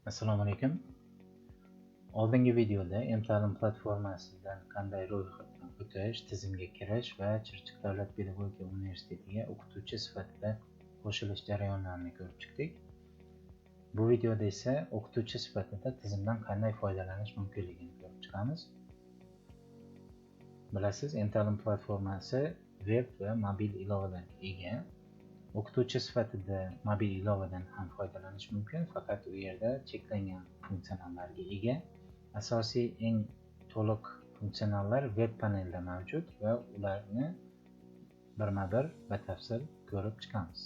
Assalomu alaykum. Oldingi videoda mTa'lim platformasidan qanday ro'yxatdan o'tish, tizimga kirish va Chirchiq davlat pedagogika universitetiga o'qituvchi sifatida qo'shilish jarayonlarini ko'rib chiqdik. Bu videoda esa o'qituvchi sifatida tizimdan qanday foydalanish mumkinligini ko'rib chiqamiz. Bilasiz, mTa'lim platformasi web va mobil ilovalarga ega. O'qituvchi sifatida mobil ilovadan ham foydalanish mumkin, faqat u yerda cheklangan funksionallarga ega. Asosiy eng to'liq funksionallar web panelda mavjud va ularni birma-bir batafsil ko'rib chiqamiz.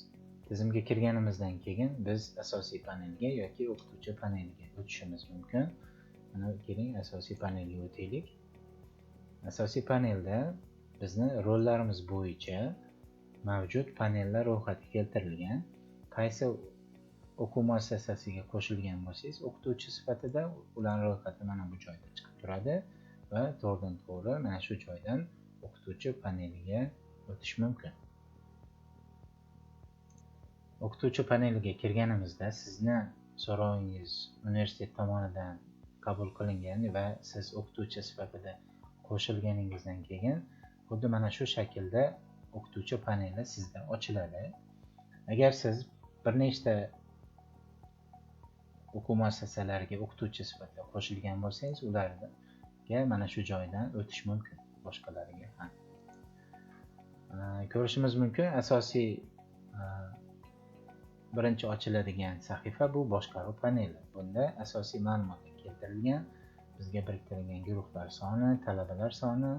Tizimga kirganimizdan keyin biz asosiy panelga yoki o'qituvchi paneliga o'tishimiz mumkin. Mana keling, asosiy panelga o'taylik. Asosiy panelda bizni rollarimiz bo'yicha mavjud panellar ro'yxati keltirilgan. Qaysi o'quv muassasasiga qo'shilgan bo'lsangiz, o'qituvchi sifatida ular ro'yxati mana bu joyda chiqib turadi va to'g'ridan to'g'ri mana shu joydan o'qituvchi paneliga o'tish mumkin. O'qituvchi paneliga kirganimizda sizni so'rovingiz universitet tomonidan qabul qilingan va siz o'qituvchi sifatida qo'shilganingizdan keyin xuddi mana shu shaklda o'qituvchi paneli sizda ochiladi. Agar siz bir nechta o'quv muassasalariga o'qituvchi sifatida qo'shilgan bo'lsangiz, ularga mana shu joydan o'tish mumkin, boshqalariga ham. Ko'rishimiz mumkin, asosiy birinchi ochiladigan sahifa bu boshqaruv paneli. Bunda asosiy ma'lumotlar keltirilgan, bizga biriktirilgan guruhlar soni, talabalar soni,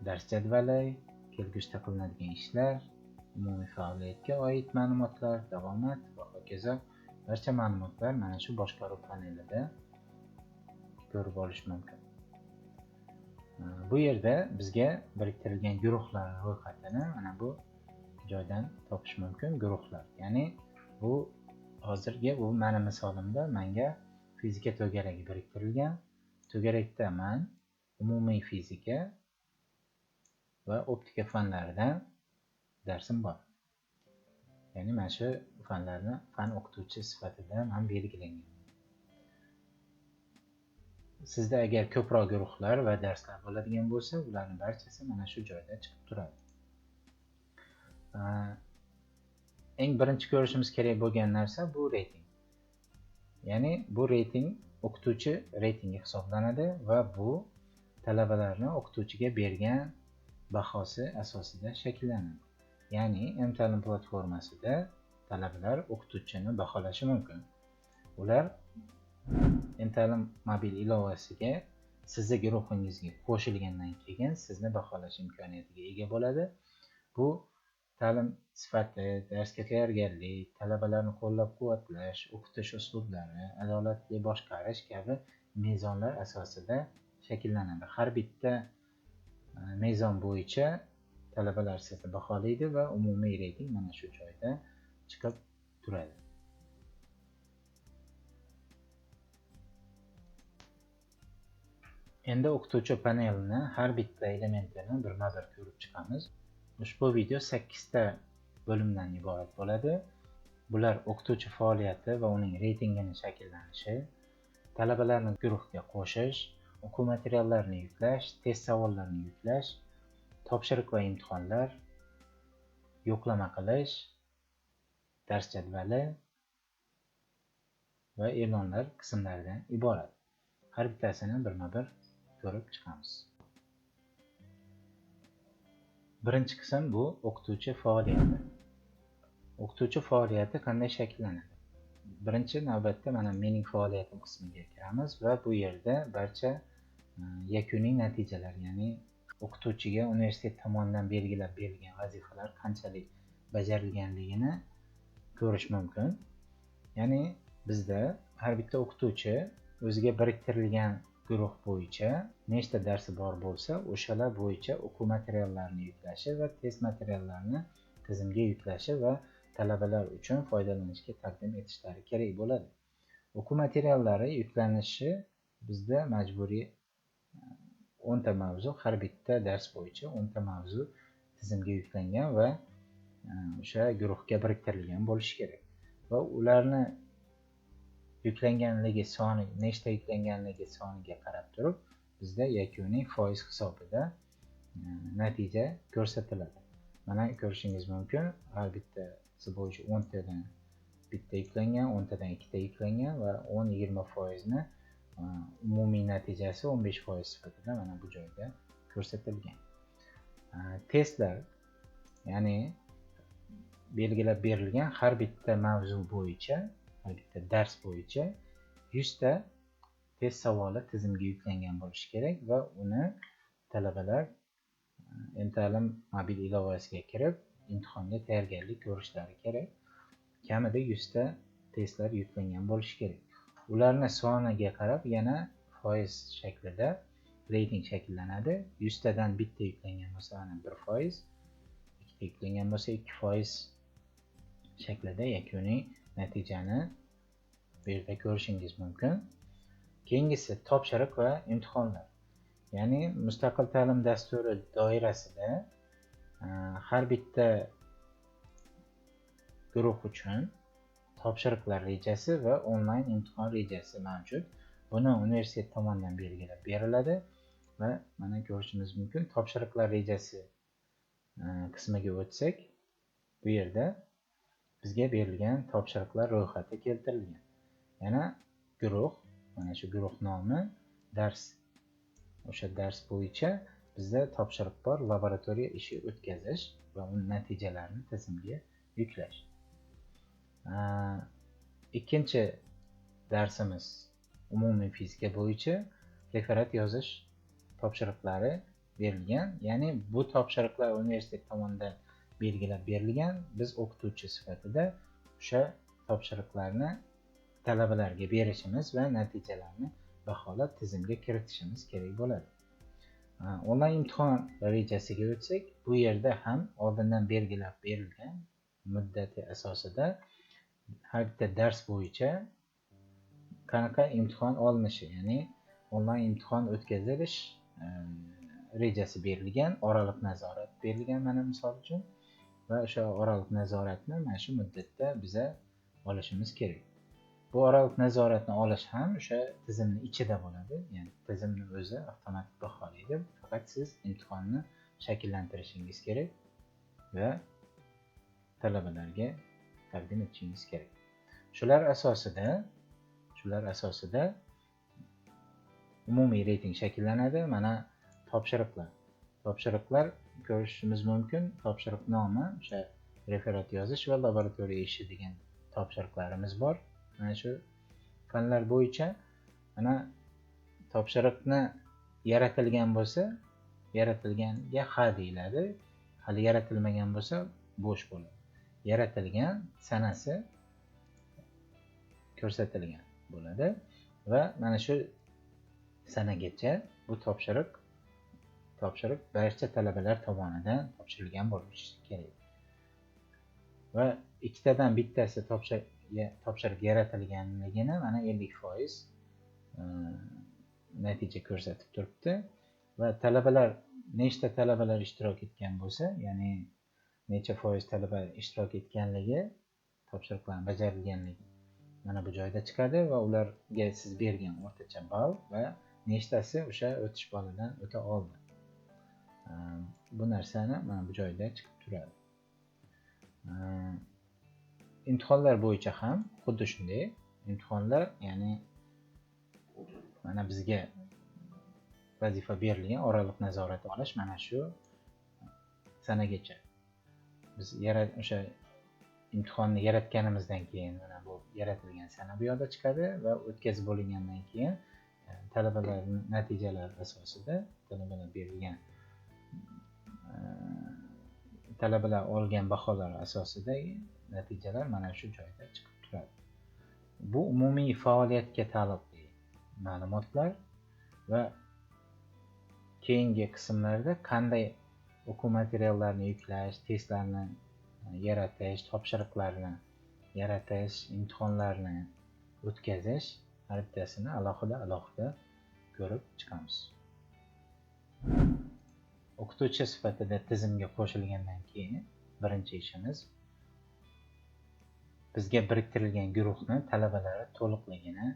dars jadvali, kelgusida qilinadigan ishlar, umumiy faoliyatga oid ma'lumotlar, davomat va hokazo barcha ma'lumotlar mana shu boshqaruv panelida ko'rib olish mumkin. Bu yerda bizga biriktirilgan guruhlar ro'yxatini mana bu joydan topish mumkin. Guruhlar, ya'ni bu hozirgi bu meni misolimda menga fizika to'garagi biriktirilgan. To'garakda men umumiy fizika va optika fanlaridan darsim bor. Ya'ni mana shu fanlarni fan o'qituvchi sifatida men belgilangan. Sizda agar ko'proq guruhlar va darslar bo'ladigan bo'lsa, ularning barchasi mana shu joyda chiqib turadi. Eng birinchi ko'rishimiz kerak bo'lgan narsa bu reyting. Ya'ni bu reyting o'qituvchi reytingi hisoblanadi va bu talabalarni o'qituvchiga bergan bahosi asosida shakllanadi. Ya'ni mTa'lim platformasida talabalar o'qituvchini baholashi mumkin. Ular mTa'lim mobil ilovasiga sizni guruhingizga qo'shilgandan keyin sizni baholash imkoniyatiga ega bo'ladi. Bu ta'lim sifati, darsga tayyorgarlik, talabalarni qo'llab-quvvatlash, o'qitish uslublari, adolatli boshqarish kabi mezonlar asosida shakllanadi. Har bitta mezon bo'yicha talabalar sizni baholaydi va umumiy reyting mana shu joyda chiqib turadi. Endi o'qituvchi panelini har bitta elementini birma-bir ko'rib chiqamiz. Ushbu video 8 ta bo'limdan iborat bo'ladi. Bular o'qituvchi faoliyati va uning reytingini shakllanishi, talabalarni guruhga qo'shish, o'quv materiallarini yuklash, test savollarini yuklash, topshiriq va imtihonlar, yo'qlama qilish, dars jadvali va e'lonlar qismlaridan iborat. Har bittasini birma-bir ko'rib chiqamiz. Birinchi qism bu o'qituvchi faoliyati. O'qituvchi faoliyati qanday shakllanadi? Birinchi navbatda mana mening faoliyatim qismiga kiramiz va bu yerda barcha yakuniy natijalar, ya'ni o'qituvchiga universitet tomonidan belgilab berilgan vazifalar qanchalik bajarilganligini ko'rish mumkin. Ya'ni bizda har bitta o'qituvchi o'ziga biriktirilgan guruh bo'yicha nechta darsi bor bo'lsa, o'shalar bo'yicha o'quv materiallarini yuklashi va test materiallarini tizimga yuklashi va talabalar uchun foydalanishga taqdim etishlari kerak bo'ladi. O'quv materiallari yuklanishi bizda majburiy 10 ta mavzu, har bitta dars bo'yicha 10 ta mavzu tizimga yuklangan va o'sha guruhga biriktirilgan bo'lishi kerak. Va ularni Yuklanganligi soni, nechta yuklanganligi soniga qarab turib bizda yakuniy foiz hisobida natija ko'rsatiladi. Mana ko'rishingiz mumkin, har bittasi bo'yicha 10 tadan bitta yuklangan, 10 tadan ikkita yuklangan va 10-20% ni umumiy natijasi 15% sifatida mana bu joyda ko'rsatilgan. Testlar, ya'ni belgilab berilgan har bitta mavzu bo'yicha, har bitta dars bo'yicha 100 ta test savoli tizimga yuklangan bo'lishi kerak va uni talabalar mTa'lim mobil ilovasiga kirib imtihonga tayyorgarlik ko'rishlari kerak. Kamida 100 ta testlar yuklangan bo'lishi kerak. Ularni soniga qarab yana foiz shaklida reyting shakllanadi. 100 tadan bitta yuklangan bo'lsa mana 1%, ikkita yuklangan bo'lsa 2% shaklida yakuniy natijani bu yerda ko'rishingiz mumkin. Keyingisi topshiriq va imtihonlar. Ya'ni mustaqil ta'lim dasturi doirasida har bitta guruh uchun topshiriqlar rejasi va onlayn imtihon rejasi mavjud. Buni universitet tomonidan belgilab beriladi va mana ko'rishimiz mumkin. Topshiriqlar rejasi qismiga o'tsak, bu yerda bizga berilgan topshiriqlar ro'yxati keltirilgan. Yana guruh, mana shu guruh nomi, dars, o'sha dars bo'yicha bizda topshiriq bor, laboratoriya ishi o'tkazish va uning natijalarini tizimga yuklash. Ikkinchi darsimiz umumiy fizika bo'yicha referat yozish topshiriqlari berilgan. Ya'ni bu topshiriqlar universitet tomonidan belgilab berilgan. Biz o'qituvchi sifatida o'sha topshiriqlarni talabalarga berishimiz va natijalarni baholab tizimga kiritishimiz kerak bo'ladi. Onlayn imtihon rejasiga o'tsak, bu yerda ham oldindan belgilab berilgan muddati asosida har bitta dars bo'yicha qanaqa imtihon olinishi, ya'ni onlayn imtihon o'tkazilish rejasi berilgan, oraliq nazorat berilgan mana misol uchun, va o'sha oraliq nazoratni mana shu muddatda biza olishimiz kerak. Bu oraliq nazoratni olish ham o'sha tizimni ichida bo'ladi, ya'ni tizimni o'zi avtomatik baholaydi, faqat siz imtihonni shakllantirishingiz kerak va talabalarga taqdim etishingiz kerak. Shular asosida umumiy reyting shakllanadi. Mana topshiriqlar. Topshiriqlar ko'rishimiz mumkin. Topshiriq nomi o'sha referat yozish va laboratoriya ishi degan topshiriqlarimiz bor. Mana shu fanlar bo'yicha mana topshiriqni yaratilgan bo'lsa, yaratilganga ha deyiladi. Hali yaratilmagan bo'lsa bo'sh bo'ladi. Yaratilgan sanasi ko'rsatilgan bo'ladi va mana shu sanagacha bu topshiriq barcha talabalar tomonidan topshirilgan bo'lishi kerak. Va ikkitadan bittasi topshiriq yaratilganligini mana 50% natija ko'rsatib turibdi va talabalar, nechta talabalar ishtirok etgan bo'lsa, ya'ni necha foiz talaba ishtirok etganligi, topshiriqlarni bajarilganligi mana bu joyda chiqadi va ularga siz bergan o'rtacha ball va nechtasi o'sha o'tish balidan o'ta oldi. Bu narsani mana bu joyda chiqib turadi. Imtihonlar bo'yicha ham xuddi shunday. Imtihonlar, ya'ni mana bizga vazifa berilgan oraliq nazorati olish mana shu sanagacha. Biz o'sha imtihonni yaratganimizdan keyin mana bu yaratilgan sana bu yoqda chiqadi va o'tkazib bo'lingandan keyin talabalarning natijalari asosida talabalar berilgan talabalar olgan baholar asosida natijalar mana shu joyda chiqib turadi. Bu umumiy faoliyatga taalluqli ma'lumotlar va keyingi qismlarda qanday o'quv materiallarini yuklash, testlarni yaratish, topshiriqlarni yaratish, imtihonlarni o'tkazish har bittasini alohida ko'rib chiqamiz. O'qituvchi sifatida tizimga qo'shilgandan keyin birinchi ishimiz bizga biriktirilgan guruhni talabalari to'liqligini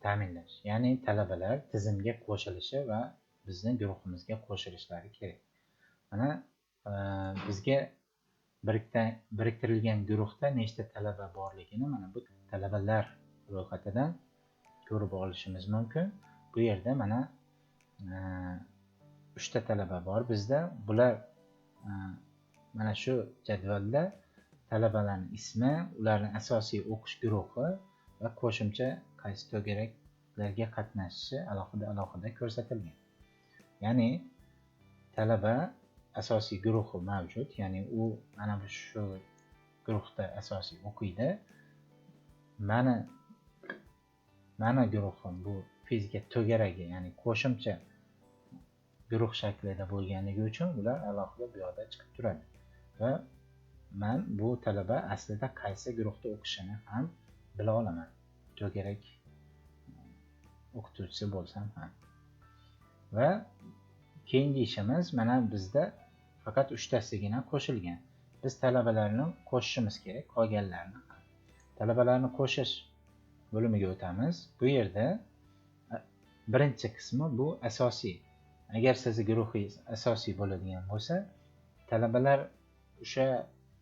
ta'minlash. Ya'ni talabalar tizimga qo'shilishi va bizni guruhimizga qo'shilishlari kerak. Mana bizga biriktirilgan guruhda nechta talaba borligini mana bu talabalar ro'yxatidan ko'rib olishimiz mumkin. Bu yerda mana 3 ta talaba bor bizda. Bular mana shu jadvalda talabalarning ismi, ularning asosiy o'qish guruhi va qo'shimcha qaysi to'garaklarga qatnashishi alohida ko'rsatilgan. Ya'ni talaba asosiy guruhi mavjud, ya'ni u mana bu shu guruhda asosiy o'qiydi. Mana guruhim bu fizika to'garagi, ya'ni qo'shimcha guruh shaklida bo'lganligi uchun ular alohida bu yoqda chiqib turadi. Va men bu talaba aslida qaysi guruhda o'qishini ham bila olaman. To'garak o'qituvchisi bo'lsam ham. Va keyingi ishimiz mana bizda faqat 3 tasigina qo'shilgan. Biz talabalarni qo'shishimiz kerak, qolganlarni ham. Talabalarni qo'shish bo'limiga o'tamiz. Bu yerda birinchi qismi bu asosiy. Agar sizni guruhingiz asosiy bo'ladigan bo'lsa, talabalar o'sha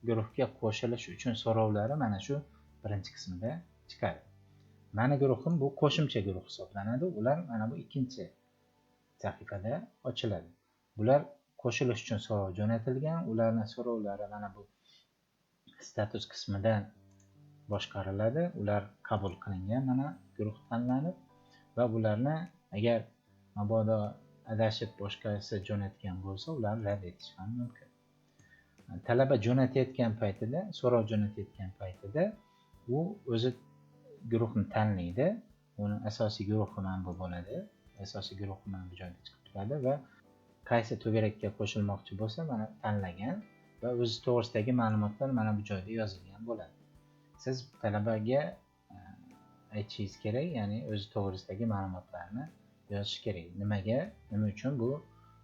guruhga qo'shilish uchun so'rovlari mana shu birinchi qismida chiqadi. Mani guruhim bu qo'shimcha guruh hisoblanadi. Ular mana bu ikkinchi sahifada ochiladi. Bular qo'shilish uchun so'rov jo'natilgan. Ularning so'rovlari mana bu status qismidan boshqariladi. Ular qabul qilingan, mana guruh tanlanib va bularni agar mabodo adashib boshqasi jo'natgan bo'lsa, ularni rad etish ham mumkin. Talaba jo'natayotgan paytida, so'rov jo'natayotgan paytida u o'zi guruhni tanlaydi. Uni asosiy guruhi mana bu bo'ladi. Asosiy guruhi mana bu joyda chiqib turadi va qaysi to'garakka qo'shilmoqchi bo'lsa, mana tanlagan va o'zi to'g'risidagi ma'lumotlar mana bu joyda yozilgan bo'ladi. Siz talabaga aytishingiz kerak, ya'ni o'zi to'g'risidagi ma'lumotlarni yozish kerak. Nimaga, nima uchun bu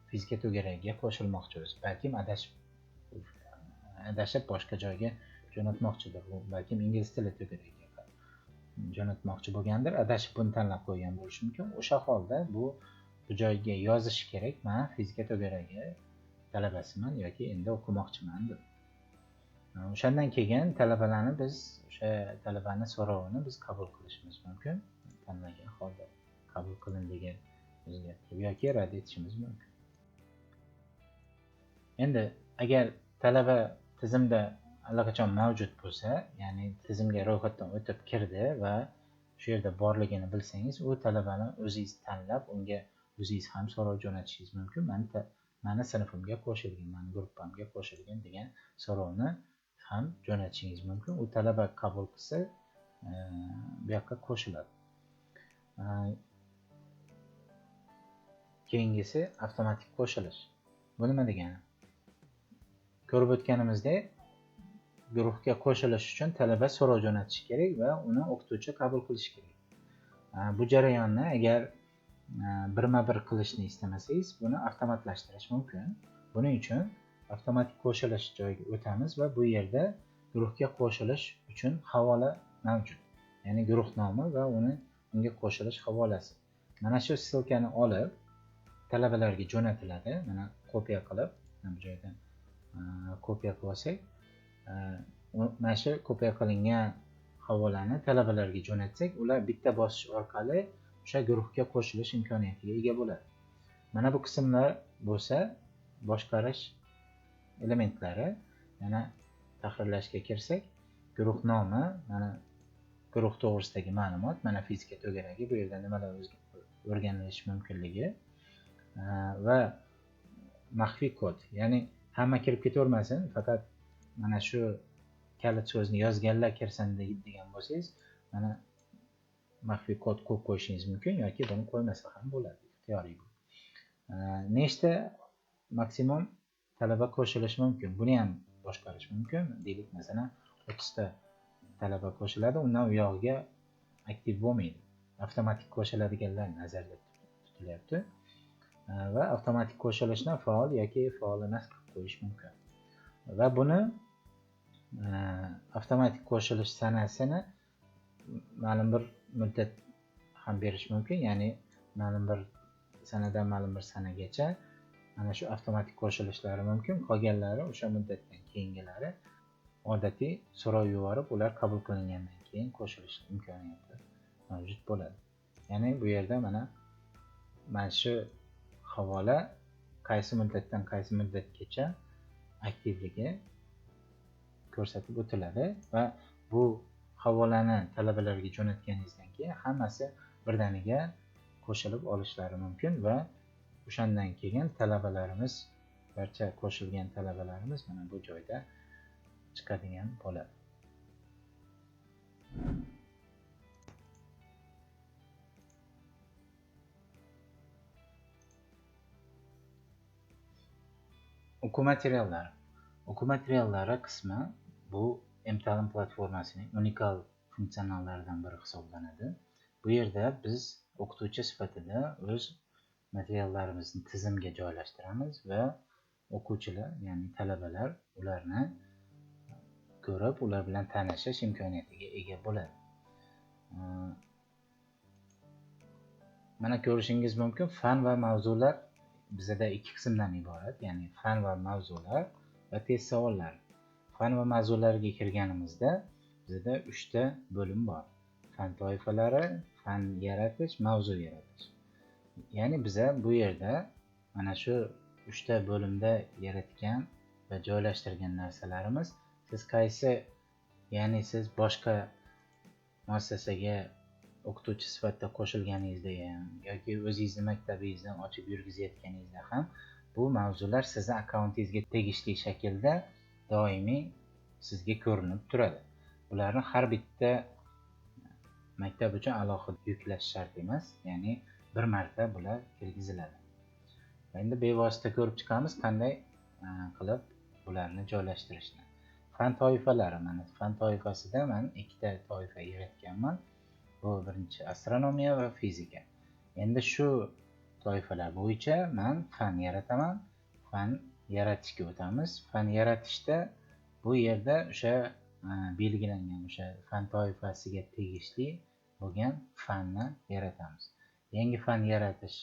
fizika to'garagiga qo'shilmoqchi o'zi? Balkim adashib boshqa joyga jo'natmoqchidir. U balkim ingliz tili to'garagiga jo'natmoqchi bo'lgandir, adashib buni tanlab qo'ygan bo'lishi mumkin. O'sha holda bu joyga yozish kerak, men fizika to'garagi talabasiman yoki endi o'qimoqchiman deb. O'shandan keyin talabalarni biz o'sha talabani so'rovini biz qabul qilishimiz mumkin. Tanlagan holda qabul qilindigan o'zgartirib yoki rad etishimiz mumkin. Endi agar talaba tizimda allaqachon mavjud bo'lsa, ya'ni tizimga ro'yxatdan o'tib kirdi va shu yerda borligini bilsangiz, u talabani o'zingiz tanlab, unga o'zingiz ham so'rov jo'natishingiz mumkin. Mani sinfimga qo'shilgan, mani guruhimga qo'shilgan degan so'rovni ham jo'natishingiz mumkin. U talaba qabul qilsa, bu yoqqa qo'shiladi. Keyingisi avtomatik qo'shilish. Bu nima degani? Ko'rib o'tganimizdek, guruhga qo'shilish uchun talaba so'rov jo'natishi kerak va uni o'qituvchi qabul qilishi kerak. Bu jarayonni agar birma-bir qilishni istamasangiz, buni avtomatlashtirish mumkin. Buning uchun avtomatik qo'shilish joyiga o'tamiz va bu yerda guruhga qo'shilish uchun havola mavjud. Ya'ni guruh nomi va unga qo'shilish havolasi. Mana shu ссылкani olib talabalarga jo'natiladi. Mana kopiya qilib, mana bu joydan kopiya qilib olsak, mana shu kopiya qilingan havolani talabalarga jo'natsak, ular bitta bosish orqali o'sha guruhga qo'shilish imkoniyatiga ega bo'ladi. Mana bu qismlar bo'lsa boshqarish elementlari. Yana tahrirlashga kirsak, guruh nomi, mana guruh to'g'risidagi ma'lumot, mana fizika to'garagi, bu yerda nimalar o'rganilishi mumkinligi va maxfiy kod, ya'ni hamma kirib ketavermasin, faqat mana shu kalit so'zni yozganlar kirsin degan bo'lsangiz, mana maxfiy kod qo'yib qo'yishingiz mumkin yoki buni qo'ymasa ham bo'ladi, ixtiyoriy bu. Nechta maksimum talaba qo'shilishi mumkin, buni ham boshqarish mumkin. Deylik, masalan, 30 ta talaba qo'shiladi, undan u yog'iga aktiv bo'lmaydi. Avtomatik qo'shiladiganlar nazarda tutilyapti. Va avtomatik qo'shilishni faol yoki faol emas qilib qo'yish mumkin. Va buni Avtomatik qo'shilish sanasini ma'lum bir muddat ham berish mumkin, ya'ni ma'lum bir sanadan ma'lum bir sanagacha mana shu avtomatik qo'shilishlari mumkin. Qolganlari o'sha muddatdan keyingilari odatiy so'rov yuborib, ular qabul qilingandan keyin qo'shilish imkoniyati mavjud bo'ladi. Ya'ni bu yerda mana shu havola qaysi muddatdan qaysi muddatgacha aktivligi ko'rsatib o'tiladi va bu havolani talabalarga jo'natganingizdan keyin hammasi birdaniga qo'shilib olishlari mumkin va o'shandan keyin talabalarimiz, barcha qo'shilgan talabalarimiz mana bu joyda chiqadigan bo'ladi. O'quv materiallari. O'quv materiallari qismi bu mTa'lim platformasining unikal funksionallaridan biri hisoblanadi. Bu yerda biz o'qituvchi sifatida o'z materiallarimizni tizimga joylashtiramiz va o'quvchilar, ya'ni talabalar ularni ko'rib, ular bilan tanishish imkoniyatiga ega bo'ladi. Mana ko'rishingiz mumkin, fan va mavzular bizda ikki qismdan iborat, ya'ni fan va mavzular va test savollar. Fan va mavzularga kirganimizda bizda 3 ta bo'lim bor. Fan toifalari, fan yaratish, mavzu yaratish. Ya'ni biza bu yerda mana shu 3 ta bo'limda yaratgan va joylashtirgan narsalarimiz, siz qaysi, ya'ni siz boshqa muassasaga o'qituvchi sifatida qo'shilganingizda ham yoki o'zingizni maktabingizdan ochib yurgizayotganingizda ham bu mavzular sizni akkauntingizga tegishli shaklda doimiy sizga ko'rinib turadi. Bularni har bitta maktab uchun alohida yuklash shart emas, ya'ni bir marta bular kirgiziladi. Endi bevosita ko'rib chiqamiz qanday qilib bularni joylashtirishni. Fan toifalari, mana fan toifasida men ikkita toifa yaratganman. Bu birinchi astronomiya va fizika. Endi shu toifalar bo'yicha men fan yarataman. Fan yaratishga o'tamiz. Fan yaratishda bu yerda o'sha belgilangan o'sha fan toifasiga tegishli bo'lgan fanni yaratamiz. Yangi fan yaratish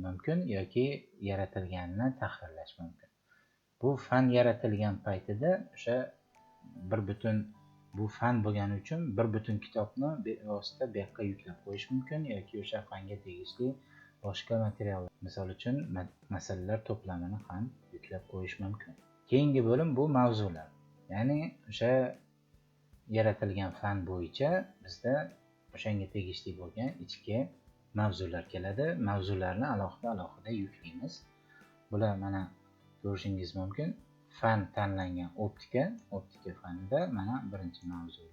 mumkin yoki yaratilganini tahrirlash mumkin. Bu fan yaratilgan paytida o'sha bir butun bu fan bo'lgani uchun bir butun kitobni bevosita bu yoqqa yuklab qo'yish mumkin yoki o'sha fanga tegishli boshqa materiallar, misol uchun masalalar to'plamini ham yuklab qo'yish mumkin. Keyingi bo'lim bu mavzular. Ya'ni o'sha yaratilgan fan bo'yicha bizda o'shanga tegishli bo'lgan ichki mavzular keladi. Mavzularni alohida yuklaymiz. Bular mana ko'rishingiz mumkin. Fan tanlangan optika, optika fanida mana birinchi mavzu,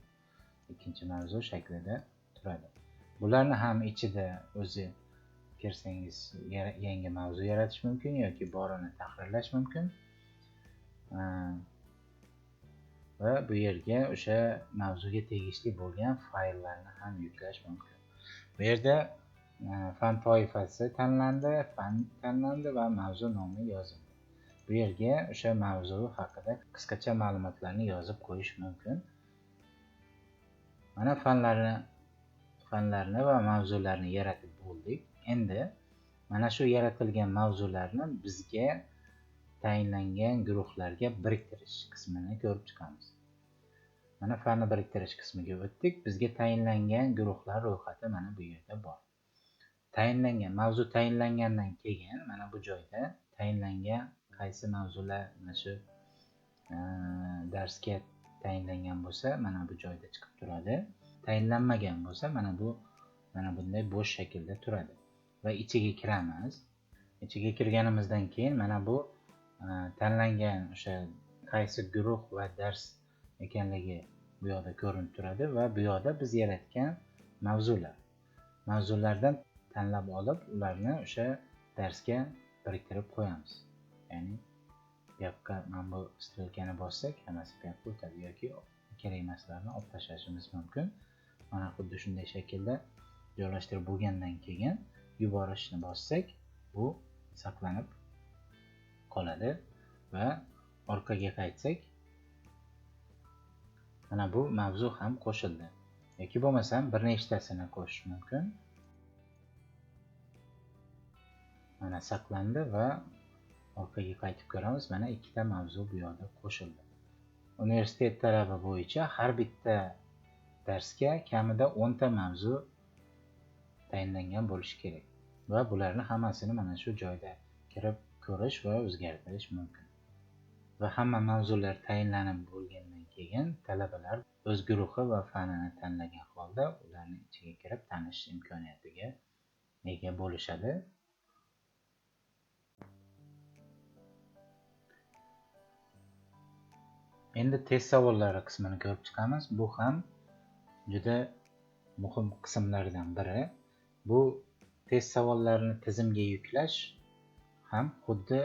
ikkinchi mavzu shaklida turadi. Bularni ham ichida o'zi kirsangiz yangi mavzu yaratish mumkin yoki borini tahrirlash mumkin. Va bu yerga o'sha mavzuga tegishli bo'lgan fayllarni ham yuklash mumkin. Bu yerda fan toifasi tanlandi, fan tanlandi va mavzu nomi yozildi. Bu yerga o'sha mavzu haqida qisqacha ma'lumotlarni yozib qo'yish mumkin. Mana fanlarni va mavzularni yaratib bo'ldik. Endi mana shu yaratilgan mavzularni bizga tayinlangan guruhlarga biriktirish qismini ko'rib chiqamiz. Mana fanni biriktirish qismiga o'tdik. Bizga tayinlangan guruhlar ro'yxati mana bu yerda bor. Tayinlangan mavzu tayinlangandan keyin mana bu joyda tayinlangan qaysi mavzular mana shu darsga tayinlangan bo'lsa, mana bu joyda chiqib turadi. Tayinlanmagan bo'lsa, mana bunday bo'sh shaklda turadi. Va ichiga kiramiz. Ichiga kirganimizdan keyin mana bu tanlangan o'sha qaysi guruh va dars ekanligi bu yoqda ko'rinib turadi va bu yoqda biz yaratgan mavzular. Mavzulardan tanlab olib, ularni o'sha darsga biriktirib qo'yamiz. Ya'ni bu yoqqa mana bu strelkani bossak, hammasi bu yoqqa o'tadi yoki kerak emaslarni olib tashlashimiz mumkin. Mana xuddi shunday shaklda joylashtirib bo'lgandan keyin yuborishni bossak, bu saqlanib qoladi va orqaga qaytsak, Mana bu mavzu ham qo'shildi. Yoki bo'lmasam bir nechtasini qo'shish mumkin. Mana saqlandi va orqaga qaytib ko'ramiz. Mana ikkita mavzu bu yoqda qo'shildi. Universitet talabi bo'yicha har bitta darsga kamida 10 ta mavzu tayinlangan bo'lishi kerak va bularni hammasini mana shu joyda kirib ko'rish va o'zgartirish mumkin. Va hamma mavzular tayinlanib bo'lgandan keyin talabalar o'z guruhi va fanini tanlagan holda ularning ichiga kirib tanishish imkoniyatiga ega bo'lishadi. Endi test savollari qismini ko'rib chiqamiz. Bu ham juda muhim qismlardan biri. Bu test savollarini tizimga yuklash ham xuddi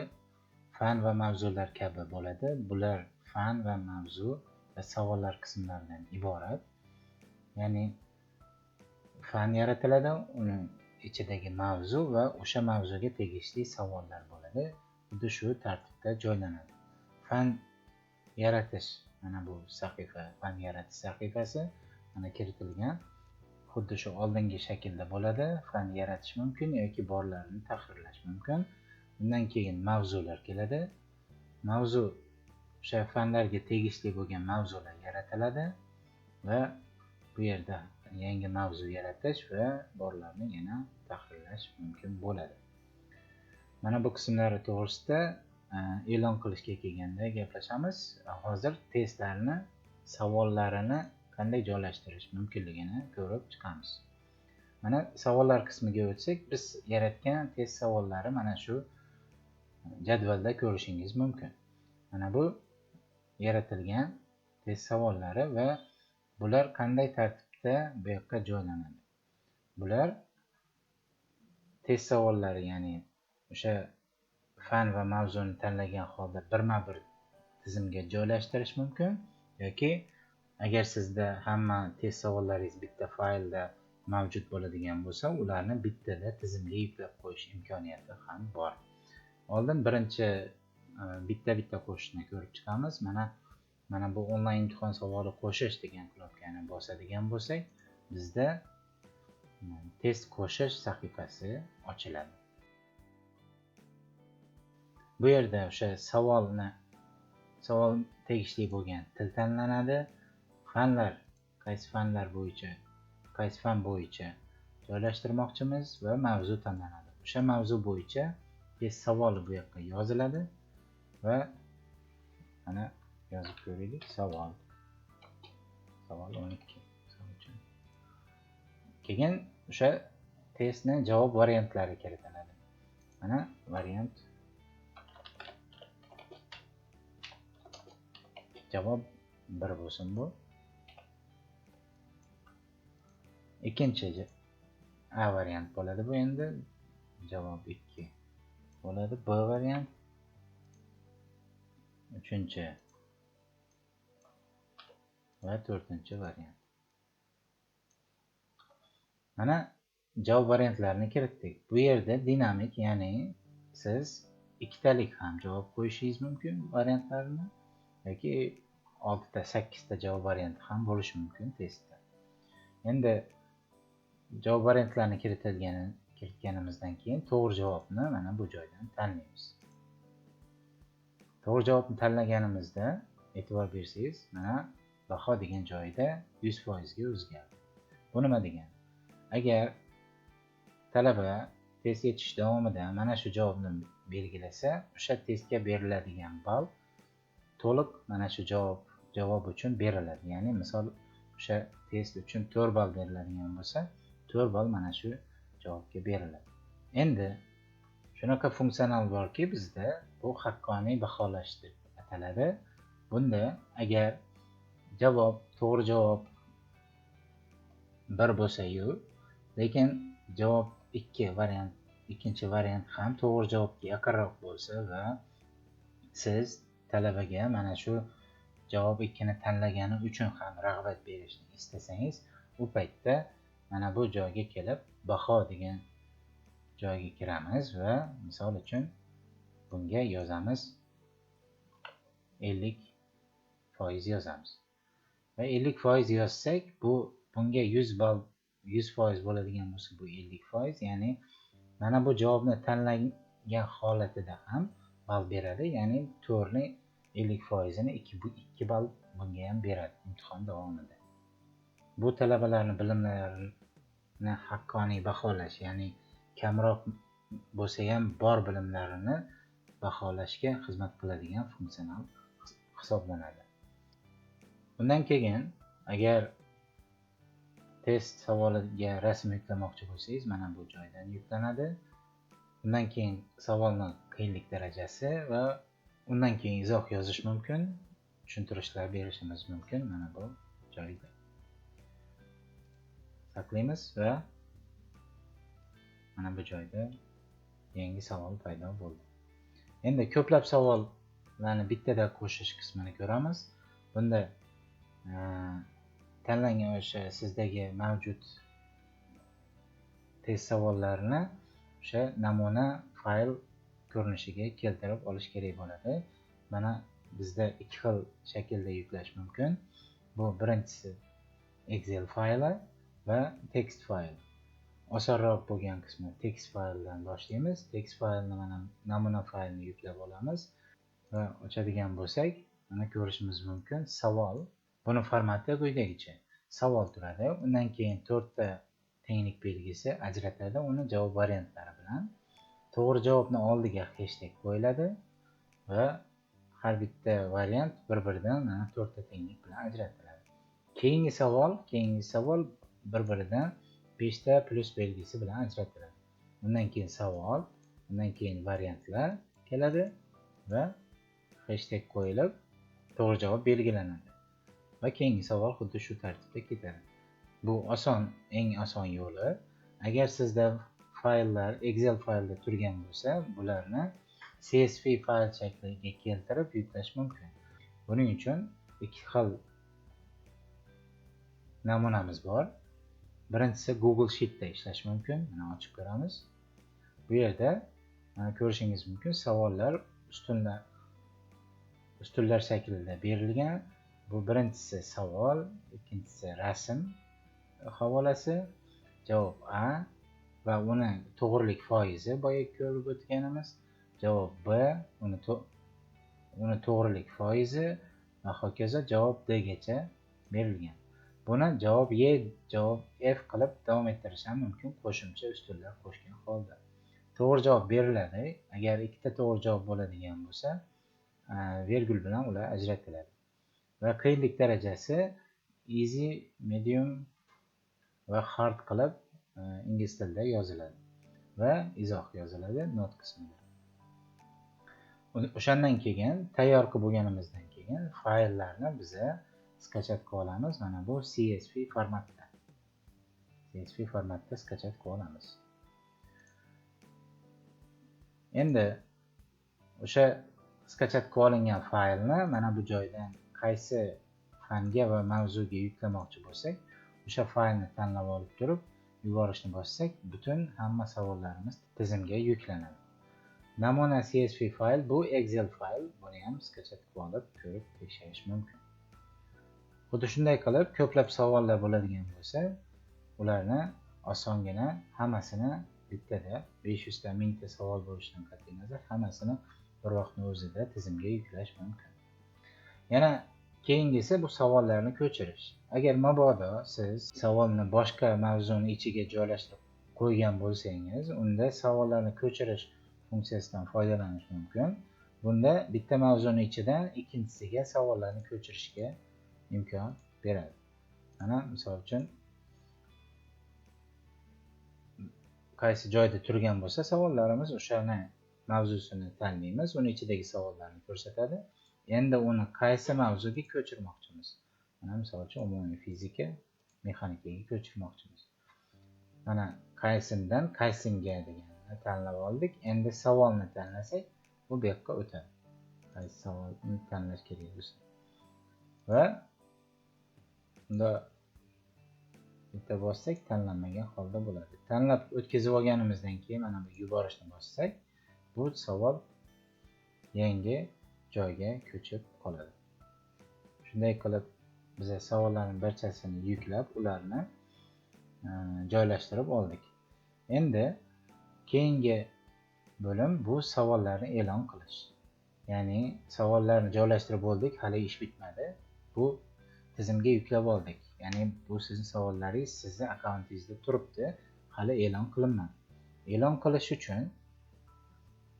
fan va mavzular kabi bo'ladi. Bular fan va mavzu va savollar qismlaridan iborat. Ya'ni fan yaratiladi, uning ichidagi mavzu va o'sha mavzuga tegishli savollar bo'ladi. Xuddi shu tartibda joylanadi. Fan yaratish, mana bu sahifa, fan yaratish sahifasi mana kiritilgan. Xuddi shu oldingi shaklda bo'ladi. Fan yaratish mumkin yoki borlarini tahrirlash mumkin. Undan keyin mavzular keladi. Mavzu o'sha fanlarga tegishli bo'lgan mavzular yaratiladi va bu yerda yangi mavzu yaratish va borlarni yana tahrirlash mumkin bo'ladi. Mana bu qismlari to'g'risida e'lon qilishga kelganda gaplashamiz. Hozir testlarni savollarini qanday joylashtirish mumkinligini ko'rib chiqamiz. Mana savollar qismiga o'tsak, biz yaratgan test savollari mana shu jadvalda ko'rishingiz mumkin. Mana bu yaratilgan test savollari va bular qanday tartibda bu yoqqa joylanadi. Bular test savollari, ya'ni o'sha fan va mavzuni tanlagan holda birma-bir tizimga joylashtirish mumkin yoki agar sizda hamma test savollaringiz bitta faylda mavjud bo'ladigan bo'lsa, ularni bittada tizimga yuklab qo'yish imkoniyati ham bor. Oldin birinchi bitta-bitta qo'shishni ko'rib chiqamiz. Mana bu onlayn imtihon savoli qo'shish degan knopkani bosadigan bo'lsak, bizda test qo'shish sahifasi ochiladi. Bu yerda o'sha savol tegishli bo'lgan til tanlanadi. Fanlar, qaysi fanlar bo'yicha, qaysi fan bo'yicha joylashtirmoqchimiz va mavzu tanlanadi. O'sha mavzu bo'yicha test savoli bu yoqqa yoziladi va mana yozib ko'raylik. Savol 12 misol uchun. Keyin o'sha testni javob variantlari kiritiladi. Mana variant javob 1 bo'lsin bu. Ikkinchi A variant bo'ladi bu endi. Javob 2 bo'ladi. B variant. Uchinchi va to'rtinchi variant. Mana javob variantlarini kiritdik. Bu yerda dinamik, ya'ni siz ikkitalik ham javob qo'yishingiz mumkin variantlarni yoki 6 ta, 8 ta javob varianti ham bo'lishi mumkin testda. Endi javob variantlarini kiritganimizdan keyin to'g'ri javobni mana bu joydan tanlaymiz. To'g'ri javobni tanlaganimizda e'tibor bersangiz, mana baho degan joyida 100% ga o'zgardi. Bu nima degani? Agar talaba test yechish davomida mana shu javobni belgilasa, o'sha testga beriladigan ball to'liq mana shu javob uchun beriladi. Ya'ni misol o'sha test uchun 4 ball beriladigan bo'lsa, 4 ball mana shu javobga beriladi. Endi shunaqa funksional borki, bizda bu haqqoniy baholash deb ataladi. Bunda agar javob to'g'ri javob 1 bo'lsa-yu, lekin javob 2 variant, ikkinchi variant ham to'g'ri javobga yaqinroq bo'lsa va siz talabaga mana shu javob 2 ni tanlagani uchun ham rag'bat berishni istasangiz, u paytda mana bu joyga kelib baho degan joyga kiramiz va misol uchun bunga yozamiz 50% yozamiz. Va 50% yozsak, bu bunga 100 ball 100% bo'ladigan bo'lsa, bu 50%, ya'ni mana bu javobni tanlangan holatida ham ball beradi, ya'ni to'rtni 50%ini 2 ball bunga ham beradi imtihon davomida. Bu talabalarning bilimlarini haqqoniy baholash, ya'ni kamroq bo'lsa ham bor bilimlarini baholashga xizmat qiladigan funksional hisoblanadi. Undan keyin agar test savoliga rasm yuklamoqchi bo'lsangiz, mana bu joydan yuklanadi. Undan keyin savolning qiyinlik darajasi va undan keyin izoh yozish mumkin, tushuntirishlar berishimiz mumkin mana bu joyda. Saqlaymiz va mana bu joyda yangi savol paydo bo'ldi. Endi ko'plab savollarni bittada qo'shish qismini ko'ramiz. Bunda tanlangan o'sha sizdagi mavjud test savollarini o'sha namuna fayl ko'rinishiga keltirib olish kerak bo'ladi. Mana bizda ikki xil shaklda yuklash mumkin. Bu birinchisi Excel fayli va tekst fayl. Osonroq bo'lgan qismi tekst fayldan boshlaymiz. Tekst faylni mana namuna faylni yuklab olamiz va ochadigan bo'lsak, mana ko'rishimiz mumkin savol. Buni formati quyidagicha. Savol turadi, undan keyin to'rtta tenglik belgisi ajratadi uni javob variantlari bilan. To'g'ri javobni oldiga hashtag qo'yiladi va har bitta variant bir-biridan mana to'rtta tenglik bilan ajratiladi. Keyingi savol bir-biridan 5 ta plyus belgisi bilan ajratiladi. Undan keyin savol, undan keyin variantlar keladi va hashtag qo'yilib to'g'ri javob belgilanadi. Va keyingi savol xuddi shu tartibda ketadi. Bu oson, eng oson yo'li. Agar sizda fayllar Excel faylda turgan bo'lsa, bularni CSV fayl shakliga keltirib yuklash mumkin. Buning uchun ikki xil namunamiz bor. Birinchisi Google Sheetda ishlash mumkin. Mana ochib ko'ramiz. Bu yerda mana ko'rishingiz mumkin, savollar ustunlar shaklida berilgan. Bu birinchisi savol, ikkinchisi rasm havolasi, javob A va uni to'g'rilik foizi, boya ko'rib o'tganimiz, javob B, uni to'g'rilik foizi va hokazo javob D gacha berilgan. Buni javob E, javob F qilib davom ettirish ham mumkin, qo'shimcha ustunlar qo'shgan holda. To'g'ri javob beriladi. Agar ikkita to'g'ri javob bo'ladigan bo'lsa, vergul bilan ular ajratiladi. Va qiyinlik darajasi easy, medium va hard qilib ingliz tilida yoziladi va izoh yoziladi note qismida. O'shandan keyin tayyor qilib bo'lganimizdan keyin fayllarni biza скачать qilib olamiz. Mana bu CSV formatda. CSV formatda скачать qilib olamiz. Endi o'sha скачать qilib olingan faylni mana bu joydan qaysi fanga va mavzuga yuklamoqchi bo'lsak, o'sha faylni tanlab olib turib, yuborishni bossak, butun hamma savollarimiz tizimga yuklanadi. Namuna CSV fayl bu Excel fayl, buni ham скачать qilib olib ko'rib tekshirish mumkin. Xuddi shunday qilib ko'plab savollar bo'ladigan bo'lsa, ularni osongina hammasini bittada 500 ta, 1000 ta savol bo'lishidan qat'iy nazar hammasini bir vaqtning o'zida tizimga yuklash mumkin. Yana keyingisi bu savollarni ko'chirish. Agar mabodo siz savolni boshqa mavzuni ichiga joylashtirib qo'ygan bo'lsangiz, unda savollarni ko'chirish funksiyasidan foydalanish mumkin. Bunda bitta mavzuni ichidan ikkinchisiga savollarni ko'chirishga imkon beradi. Mana misol uchun qaysi joyda turgan bo'lsa savollarimiz, o'shani mavzusini tanlaymiz, uni ichidagi savollarni ko'rsatadi. Endi uni qaysi mavzuga ko'chirmoqchimiz? Mana misol uchun umumiy fizika, mexanikaga ko'chirmoqchimiz. Mana qaysidan qaysinga deganini tanlab oldik. Endi savolni tanlasak, bu yoqqa o'tadi. Qaysi savolni tanlash kerak bo'lsa. Va unda bitta bossak tanlanmagan holda bo'ladi. Tanlab o'tkazib olganimizdan keyin mana bu yuborishni bossak, bu savol yangi joyga ko'chib qoladi. Shunday qilib Biz savollarning barchasini yuklab, ularni joylashtirib oldik. Endi keyingi bo'lim bu savollarni e'lon qilish. Ya'ni savollarni joylashtirib bo'ldik, hali ish bitmadi. Bu tizimga yuklab oldik. Ya'ni bu sizning savollaringiz sizni akkauntingizda turibdi, hali e'lon qilinmadi. E'lon qilish uchun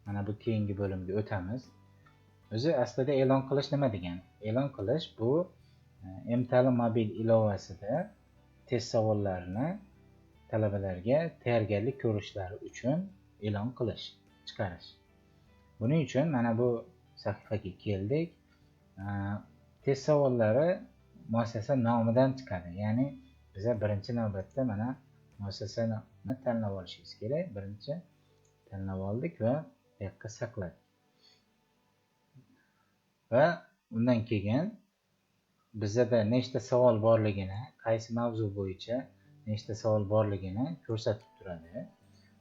mana bu keyingi bo'limga o'tamiz. O'zi aslida e'lon qilish nima degani? E'lon qilish bu mTa'lim mobil ilovasida test savollarini talabalarga tayyorgarlik ko'rishlari uchun e'lon qilish, chiqarish. Buning uchun mana bu sahifaga keldik. Test savollari muassasa nomidan chiqadi. Ya'ni biza birinchi navbatda mana muassasani tanlab olishimiz kerak. Birinchi tanlab oldik va bu yoqqa saqladik. Va undan keyin bizada nechta savol borligini, qaysi mavzu bo'yicha nechta savol borligini ko'rsatib turadi.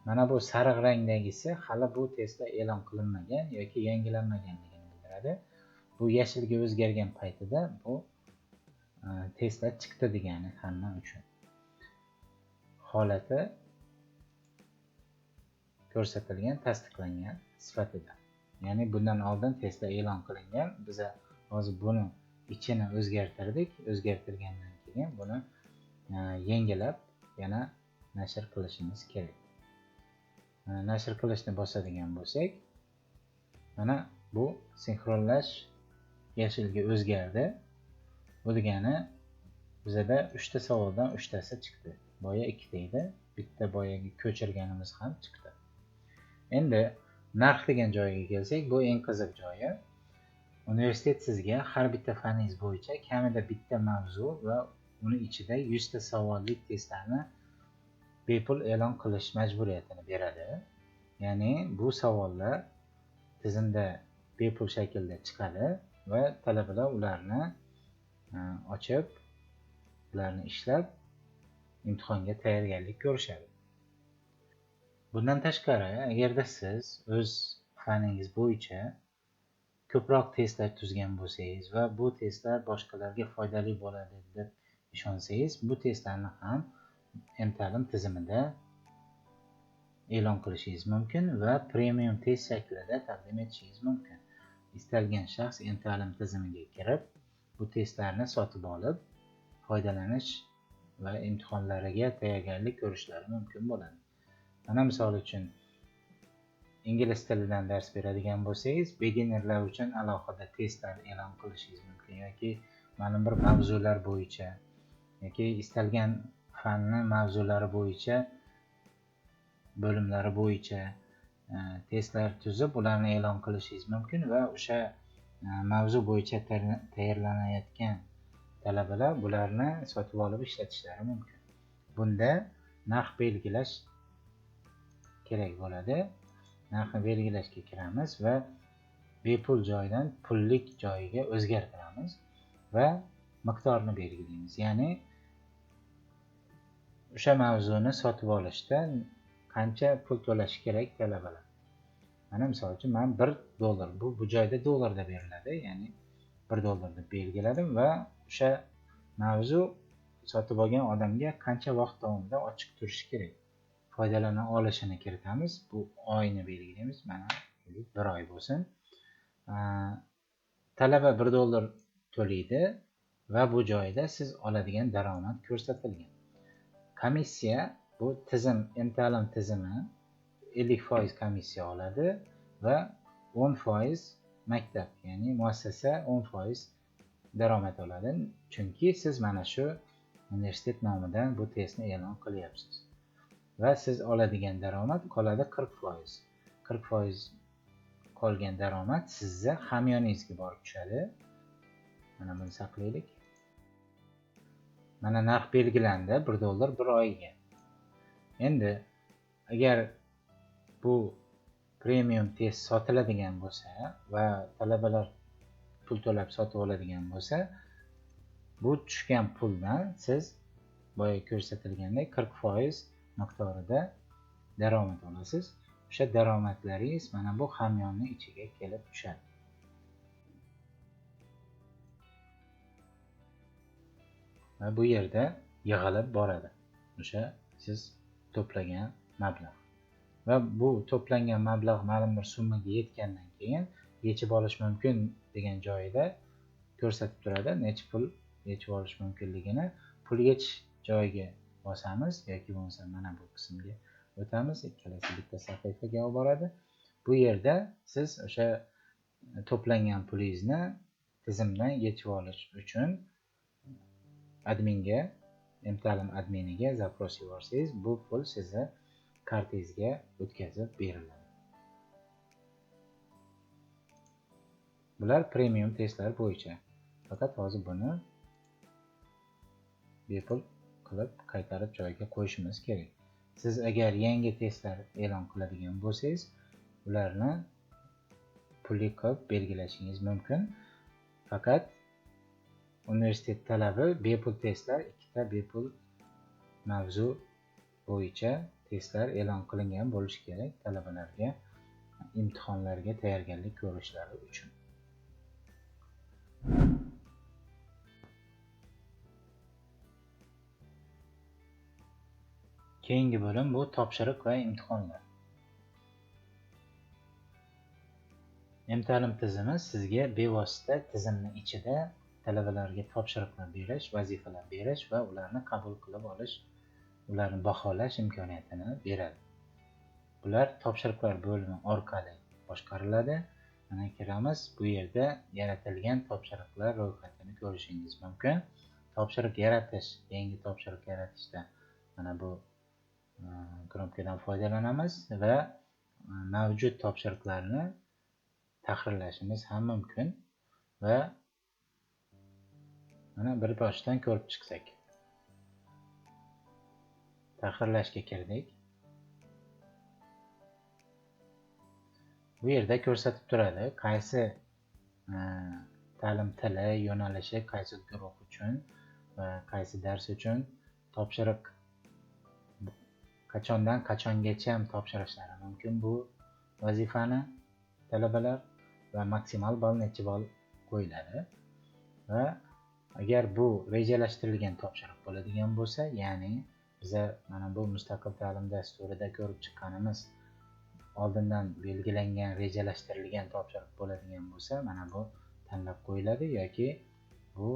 Mana bu sariq rangdagisi hali bu testlar e'lon qilinmagan yoki yangilanmaganligini bildiradi. Bu yashilga o'zgargan paytida bu testlar chiqdi degani hamma uchun. Holati ko'rsatilgan, tasdiqlangan sifatida. Ya'ni bundan oldin testlar e'lon qilingan. Biz hozir buni ichini o'zgartirdik. O'zgartirgandan keyin buni yangilab yana nashr qilishimiz kerak. Nashr qilishni bosadigan bo'lsak, mana bu sinxronlash yashilga o'zgardi. Bu degani bizada 3 ta savoldan 3 tasi chiqdi. Boya 2 ta edi, bitta boyagi ko'chirganimiz ham chiqdi. Endi narx degan joyga kelsak, bu eng qiziq joyi. Universitet sizga har bitta faningiz bo'yicha kamida bitta mavzu va uni ichida 100 ta savollik testlarni bepul e'lon qilish majburiyatini beradi. Ya'ni bu savollar tizimda bepul shaklda chiqadi va talabalar ularni ochib, ularni ishlab imtihonga tayyorgarlik ko'rishadi. Bundan tashqari, agarda siz o'z faningiz bo'yicha ko'proq testlar tuzgan bo'lsangiz va bu testlar boshqalarga foydali bo'ladi deb ishonsangiz, bu testlarni ham mTa'lim tizimida e'lon qilishingiz mumkin va premium test shaklida taqdim etishingiz mumkin. Istalgan shaxs mTa'lim tizimiga kirib, bu testlarni sotib olib, foydalanish va imtihonlariga tayyorgarlik ko'rishlari mumkin bo'ladi. Mana misol uchun ingliz tilidan dars beradigan bo'lsangiz, beginnerlar uchun alohida testlar e'lon qilishingiz mumkin yoki ma'lum bir mavzular bo'yicha yoki istalgan fanni mavzulari bo'yicha, bo'limlari bo'yicha testlar tuzib, ularni e'lon qilishingiz mumkin va o'sha mavzu bo'yicha tayyorlanayotgan talabalar bularni sotib olib ishlatishlari mumkin. Bunda narx belgilash kerak bo'ladi. Narxni belgilashga kiramiz va bepul joydan pullik joyiga o'zgartiramiz va miqdorni belgilaymiz. Ya'ni o'sha mavzuni sotib olishda qancha pul to'lashi kerak talabalar. Mana misol uchun men $1, bu joyda dollarda beriladi, ya'ni $1 deb belgiladim va o'sha mavzu sotib olgan odamga qancha vaqt davomida ochiq turishi kerak, foydalana olishini kiritamiz. Bu oyni belgilaymiz, mana 1 oy bo'lsin. Talaba $1 to'laydi va bu joyda siz oladigan daromad ko'rsatilgan. Komissiya, bu tizim, mTa'lim tizimi 50% komissiya oladi va 10% maktab, ya'ni muassasa 10% daromad oladi. Chunki siz mana shu universitet nomidan bu testni e'lon qilyapsiz. Va siz oladigan daromad qoladi 40%. 40% qolgan daromad sizni hamyoningizga borib tushadi. Mana buni saqlaylik. Mana narx belgilandi $1 bir oyga. Endi agar bu premium test sotiladigan bo'lsa va talabalar pul to'lab sotib oladigan bo'lsa, bu tushgan puldan siz boya ko'rsatilgandek 40% miqdorida daromad olasiz. O'sha daromadlaringiz mana bu hamyonning ichiga kelib tushadi. Va bu yerda yig'ilib boradi o'sha siz to'plagan mablag'. Va bu to'plangan mablag' ma'lum bir summaga yetgandan keyin yechib olish mumkin degan joyida ko'rsatib turadi necha pul yechib olish mumkinligini. Pul yechish joyiga bosamiz yoki bo'lmasa mana bu qismga o'tamiz, ikkalasi bitta sahifaga olib boradi. Bu yerda siz o'sha to'plangan pulingizni tizimdan yechib olish uchun adminga, mTa'lim adminiga запрос yuborsangiz, bu pul sizni kartangizga o'tkazib beriladi. Bular premium testlar bo'yicha. Faqat hozir buni bepul qilib qaytarib joyiga qo'yishimiz kerak. Siz agar yangi testlar e'lon qiladigan bo'lsangiz, ularni pulli qilib belgilashingiz mumkin. Faqat universitet talabi bepul testlar, ikkita bepul mavzu bo'yicha testlar e'lon qilingan bo'lishi kerak talabalarga imtihonlarga tayyorgarlik ko'rishlari uchun. Keyingi bo'lim bu topshiriq va imtihonlar. mTa'lim tizimi sizga bevosita tizimning ichida talabalarga topshiriqlar berish, vazifalar berish va ularni qabul qilib olish, ularni baholash imkoniyatini beradi. Bular topshiriqlar bo'limi orqali boshqariladi. Mana kiramiz, bu yerda yaratilgan topshiriqlar ro'yxatini ko'rishingiz mumkin. Topshiriq yaratish, yangi topshiriq yaratishda mana bu knopkadan foydalanamiz va mavjud topshiriqlarni tahrirlashimiz ham mumkin. Va mana bir boshdan ko'rib chiqsak. Tahrirlashga kirdik. Bu yerda ko'rsatib turadi qaysi ta'lim tili, yo'nalishi, qaysi guruh uchun va qaysi dars uchun topshiriq qachondan qachongacha topshirishlari mumkin bu vazifani talabalar va maksimal ball necha ball qo'yiladi. Va agar bu rejalashtirilgan topshiriq bo'ladigan bo'lsa, ya'ni biza mana bu mustaqil ta'lim dasturida ko'rib chiqqanimiz oldindan belgilangan rejalashtirilgan topshiriq bo'ladigan bo'lsa, mana bu tanlab qo'yiladi yoki bu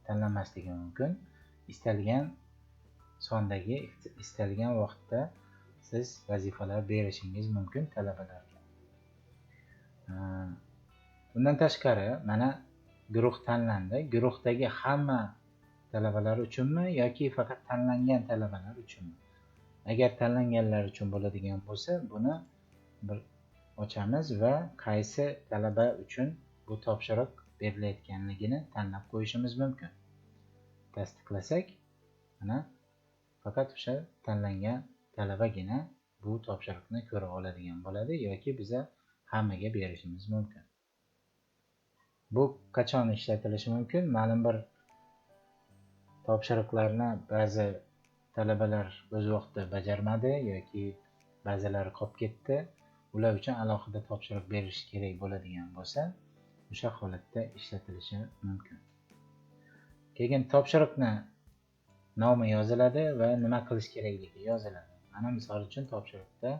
tanlanmasligi mumkin. Istalgan sondagi istalgan vaqtda siz vazifalar berishingiz mumkin talabalarga. Bundan tashqari mana guruh tanlandi. Guruhdagi hamma talabalar uchunmi yoki faqat tanlangan talabalar uchunmi? Agar tanlanganlar uchun bo'ladigan bo'lsa, buni bir ochamiz va qaysi talaba uchun bu topshiriq berilayotganligini tanlab qo'yishimiz mumkin. Tasdiqlasak, mana faqat o'sha tanlangan talabagina bu topshiriqni ko'ra oladigan bo'ladi yoki biza hammaga berishimiz mumkin. Bu qachon ishlatilishi mumkin? Ma'lum bir topshiriqlarni ba'zi talabalar o'z vaqtida bajarmadi yoki ba'zilari qolib ketdi. Ular uchun alohida topshiriq berish kerak bo'ladigan bo'lsa, o'sha holatda ishlatilishi mumkin. Keyin topshiriqni nomi yoziladi va nima qilish kerakligi yoziladi. Mana misol uchun topshiriqda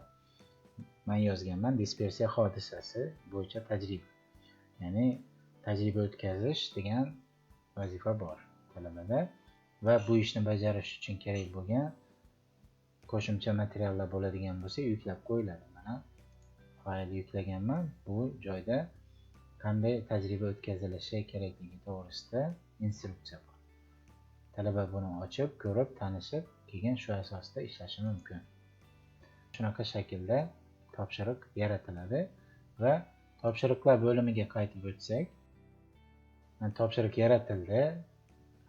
men yozganman dispersiya hodisasi bo'yicha tajriba. Ya'ni tajriba o'tkazish degan vazifa bor talabada va bu ishni bajarish uchun kerak bo'lgan qo'shimcha materiallar bo'ladigan bo'lsa yuklab qo'yiladi. Mana fayl yuklaganman. Bu joyda qanday tajriba o'tkazilishi kerakligi to'g'risida instruksiya bor. Talaba buni ochib, ko'rib, tanishib, keyin shu asosida ishlashi mumkin. Shunaqa shaklda topshiriq yaratiladi va topshiriqlar bo'limiga qaytib o'tsak, topshiriq yaratildi,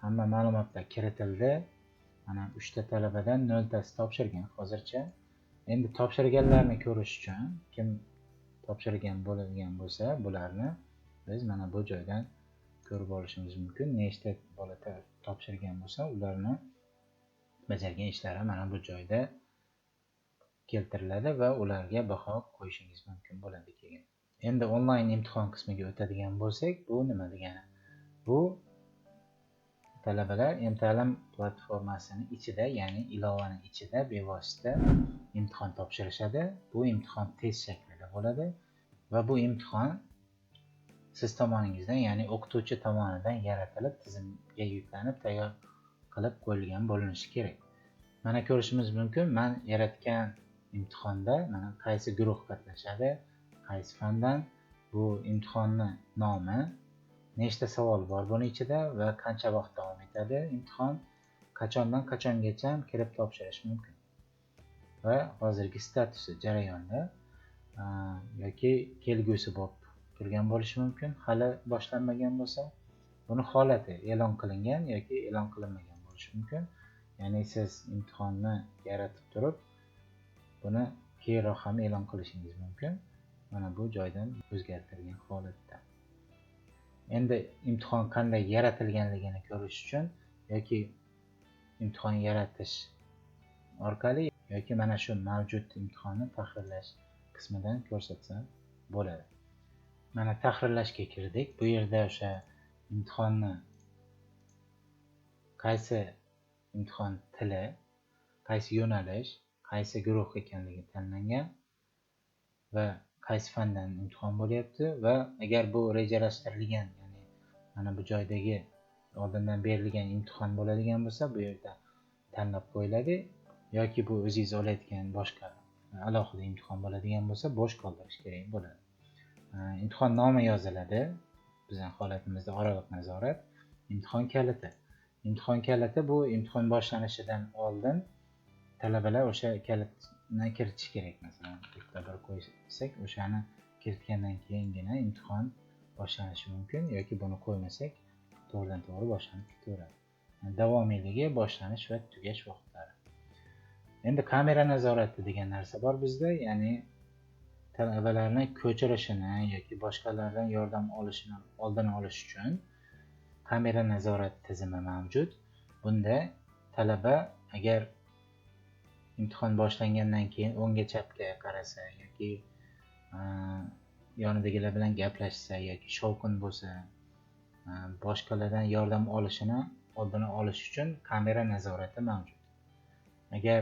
hamma ma'lumotlar kiritildi. Mana 3 ta talabadan 0 tasi topshirgan hozircha. Endi topshirganlarni ko'rish uchun kim topshirgan bo'ladigan bo'lsa, bularni biz mana bu joydan ko'rib olishimiz mumkin. Nechta bola topshirgan bo'lsa, ularni bajargan ishlari mana bu joyda keltiriladi va ularga baho qo'yishingiz mumkin bo'ladi keyin. Endi onlayn imtihon qismiga o'tadigan bo'lsak, bu nima degani? Bu Talabalar mTa'lim platformasini ichida, ya'ni ilovani ichida bevosita imtihon topshirishadi. Bu imtihon test shaklida bo'ladi va bu imtihon siz tomoningizdan, ya'ni o'qituvchi tomonidan yaratilib, tizimga yuklanib, tayyor qilib qo'yilgan bo'linishi kerak. Mana ko'rishimiz mumkin, men yaratgan imtihonda mana qaysi guruh qatnashadi, qaysi fandan, bu imtihonni nomi, nechta savol bor buni ichida va qancha vaqt davom etadi imtihon, qachondan qachongacha kirib topshirish mumkin va hozirgi statusi jarayonda yoki kelgusi bo'lib turgan bo'lishi mumkin, hali boshlanmagan bo'lsa, buni holati e'lon qilingan yoki e'lon qilinmagan bo'lishi mumkin. Ya'ni siz imtihonni yaratib turib, buni keyinroq ham e'lon qilishingiz mumkin. Mana bu joydan o'zgartirgan holatda. Endi imtihon qanday yaratilganligini ko'rish uchun yoki imtihon yaratish orqali yoki mana shu mavjud imtihonni tahrirlash qismidan ko'rsatsam bo'ladi. Mana tahrirlashga kirdik. Bu yerda o'sha imtihonni qaysi imtihon tili, qaysi yo'nalish, qaysi guruh ekanligi tanlangan va qaysi fandan imtihon bo'lyapti va agar bu rejalashtirilgan, ya'ni mana bu joydagi oldindan berilgan imtihon bo'ladigan bo'lsa, bu yerda tanlab qo'yiladi yoki bu o'zingiz olayotgan boshqa alohida imtihon bo'ladigan bo'lsa, bo'sh qoldirish kerak bo'ladi. Imtihon nomi yoziladi. Bizning holatimizda oraliq nazorat, imtihon kaliti. Imtihon kaliti bu imtihon boshlanishidan oldin talabalar o'sha kalitni kiritish kerak. Masalan, bitta bir qo'ysak, o'shani kiritgandan keyingina imtihon boshlanishi mumkin yoki buni qo'ymasak, to'g'ridan to'g'ri boshlanib ketaveradi. Davomiyligi, boshlanish va tugash vaqtlari. Endi kamera nazorati degan narsa bor bizda, ya'ni talabalarni ko'chirishini yoki boshqalardan yordam olishini oldini olish uchun kamera nazorati tizimi mavjud. Bunda talaba agar imtihon boshlangandan keyin o'ngga chapga qarasa yoki yonidagilar bilan gaplashsa yoki shovqin bo'lsa, boshqalardan yordam olishini oldini olish uchun kamera nazorati mavjud. Agar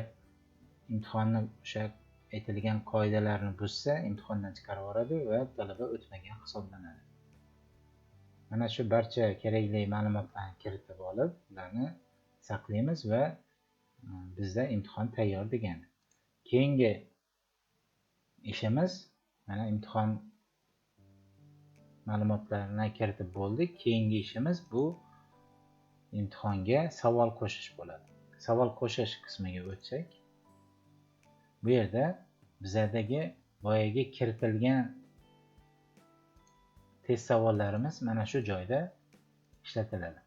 imtihonni o'sha aytilgan qoidalarni buzsa, imtihondan chiqarib yuboradi va talaba o'tmagan hisoblanadi. Mana shu barcha kerakli ma'lumotlarni kiritib olib, ularni saqlaymiz va bizda imtihon tayyor degani. Keyingi ishimiz, mana imtihon ma'lumotlarini kiritib bo'ldik. Keyingi ishimiz bu imtihonga savol qo'shish bo'ladi. Savol qo'shish qismiga o'tsak, bu yerda bizadagi boyagi kiritilgan test savollarimiz mana shu joyda ishlatiladi.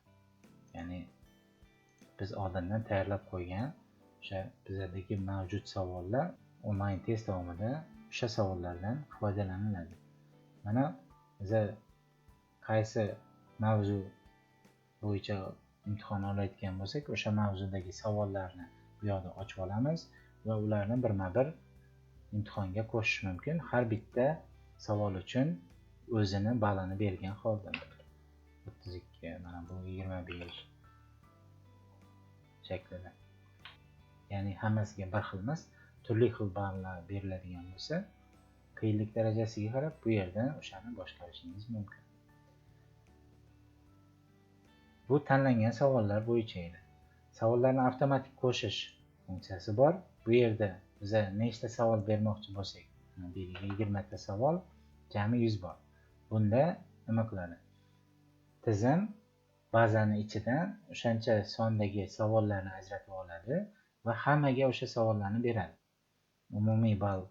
Ya'ni biz oldindan tayyorlab qo'ygan o'sha bizadagi mavjud savollar onlayn test davomida o'sha savollardan foydalaniladi. Mana biza qaysi mavzu bo'yicha imtihon olayotgan bo'lsak, o'sha mavzudagi savollarni bu yoqda ochib olamiz va ularni birma-bir imtihonga qo'shish mumkin. Har bitta savol uchun o'zini ballini bergan holda. 32, mana bu 25 shaklida. Ya'ni hammasiga bir xil emas, turli xil ballar beriladigan bo'lsa, qiyinlik darajasiga qarab bu yerdan o'shani boshqarishingiz mumkin. Bu tanlangan savollar bo'yicha edi. Savollarni avtomatik qo'shish funksiyasi bor. Bu yerda biza nechta savol bermoqchi bo'lsak, deylik 20 ta savol, jami 100 bor. Bunda nima qiladi? Tizim bazani ichidan o'shancha sondagi savollarni ajratib oladi va hammaga o'sha savollarni beradi. Umumiy ball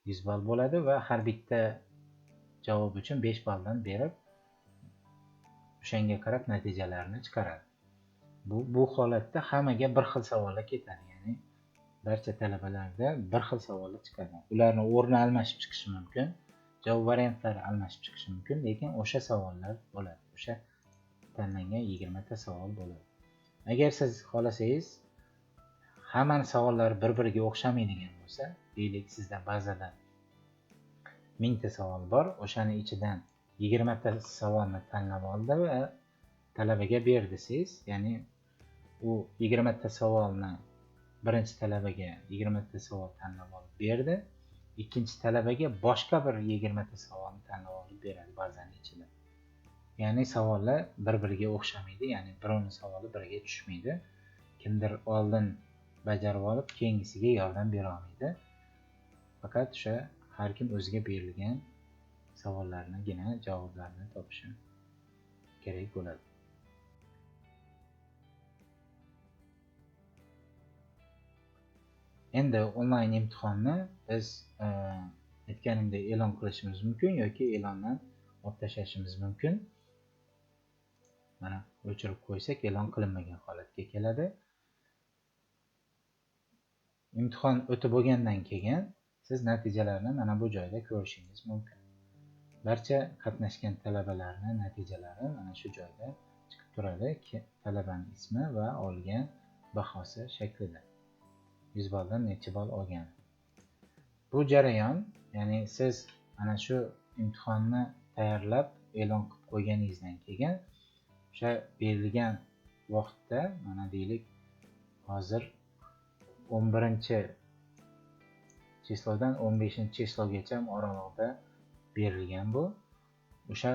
100 ball bo'ladi va har bitta javob uchun 5 balldan berib, o'shanga qarab natijalarni chiqaradi. Bu holatda hammaga bir xil savollar ketadi, ya'ni barcha talabalarda bir xil savollar chiqadi. Ularni o'rni almashib chiqishi mumkin, javob variantlari almashib chiqishi mumkin, lekin o'sha savollar bo'ladi. O'sha tanlangan 20 ta savol bo'ladi. Agar siz xohlasangiz, hammani savollari bir-biriga o'xshamaydigan bo'lsa, deylik sizda bazada 1000 ta savol bor, o'shani ichidan 20 ta savolni tanlab oldi va talabaga ber desangiz, ya'ni U 20 ta savolni birinchi talabaga 20 ta savol tanlab olib berdi. Ikkinchi talabaga boshqa bir 20 ta savolni tanlab olib beradi bazani ichida. Ya'ni savollar bir-biriga o'xshamaydi, ya'ni birovning savoli biriga tushmaydi. Kimdir oldin bajarib olib, keyingisiga yordam bera olmaydi. Faqat o'sha har kim o'ziga berilgan savollarnigina javoblarini topishi kerak bo'ladi. Endi onlayn imtihonni biz aytganimdek e'lon qilishimiz mumkin yoki e'londan olib tashlashimiz mumkin. Mana o'chirib qo'ysak e'lon qilinmagan holatga keladi. Imtihon o'tib bo'lgandan keyin siz natijalarni mana bu joyda ko'rishingiz mumkin. Barcha qatnashgan talabalarning natijalari mana shu joyda chiqib turadi. Talabaning ismi va olgan bahosi shaklida. 100 balldan necha ball olgan. Bu jarayon, ya'ni siz mana shu imtihonni tayyorlab e'lon qilib qo'yganingizdan keyin o'sha berilgan vaqtda, mana deylik hozir 11-chislodan 15-chislogacha oralig'ida berilgan bu. O'sha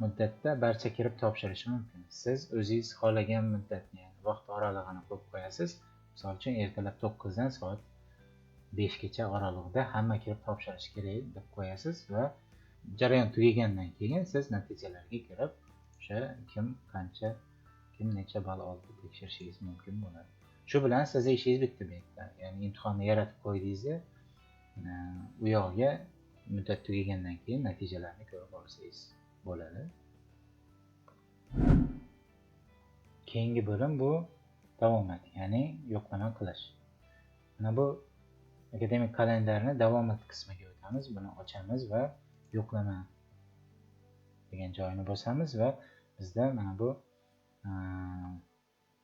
muddatda barcha kirib topshirishi mumkin. Siz o'zingiz xohlagan muddatni, ya'ni vaqt oralig'ini qo'yib qo'yasiz. Misol uchun ertalab 9 dan soat 5 gacha oralig'ida hamma kirib topshirishi kerak deb qo'yasiz va jarayon tugagandan keyin siz natijalarga kirib o'sha kim qancha, kim necha ball oldi tekshirishingiz mumkin bo'ladi. Shu bilan sizni ishingiz bitdi bu yerda. Ya'ni imtihonni yaratib qo'ydingiz, u yog'iga muddat tugagandan keyin natijalarni ko'rib olsangiz bo'ladi. Keyingi bo'lim bu davomat, ya'ni yo'qlama qilish. Mana bu akademik kalendarni davomat qismiga o'tamiz. Buni ochamiz va yo'qlama degan joyini bosamiz va bizda mana bu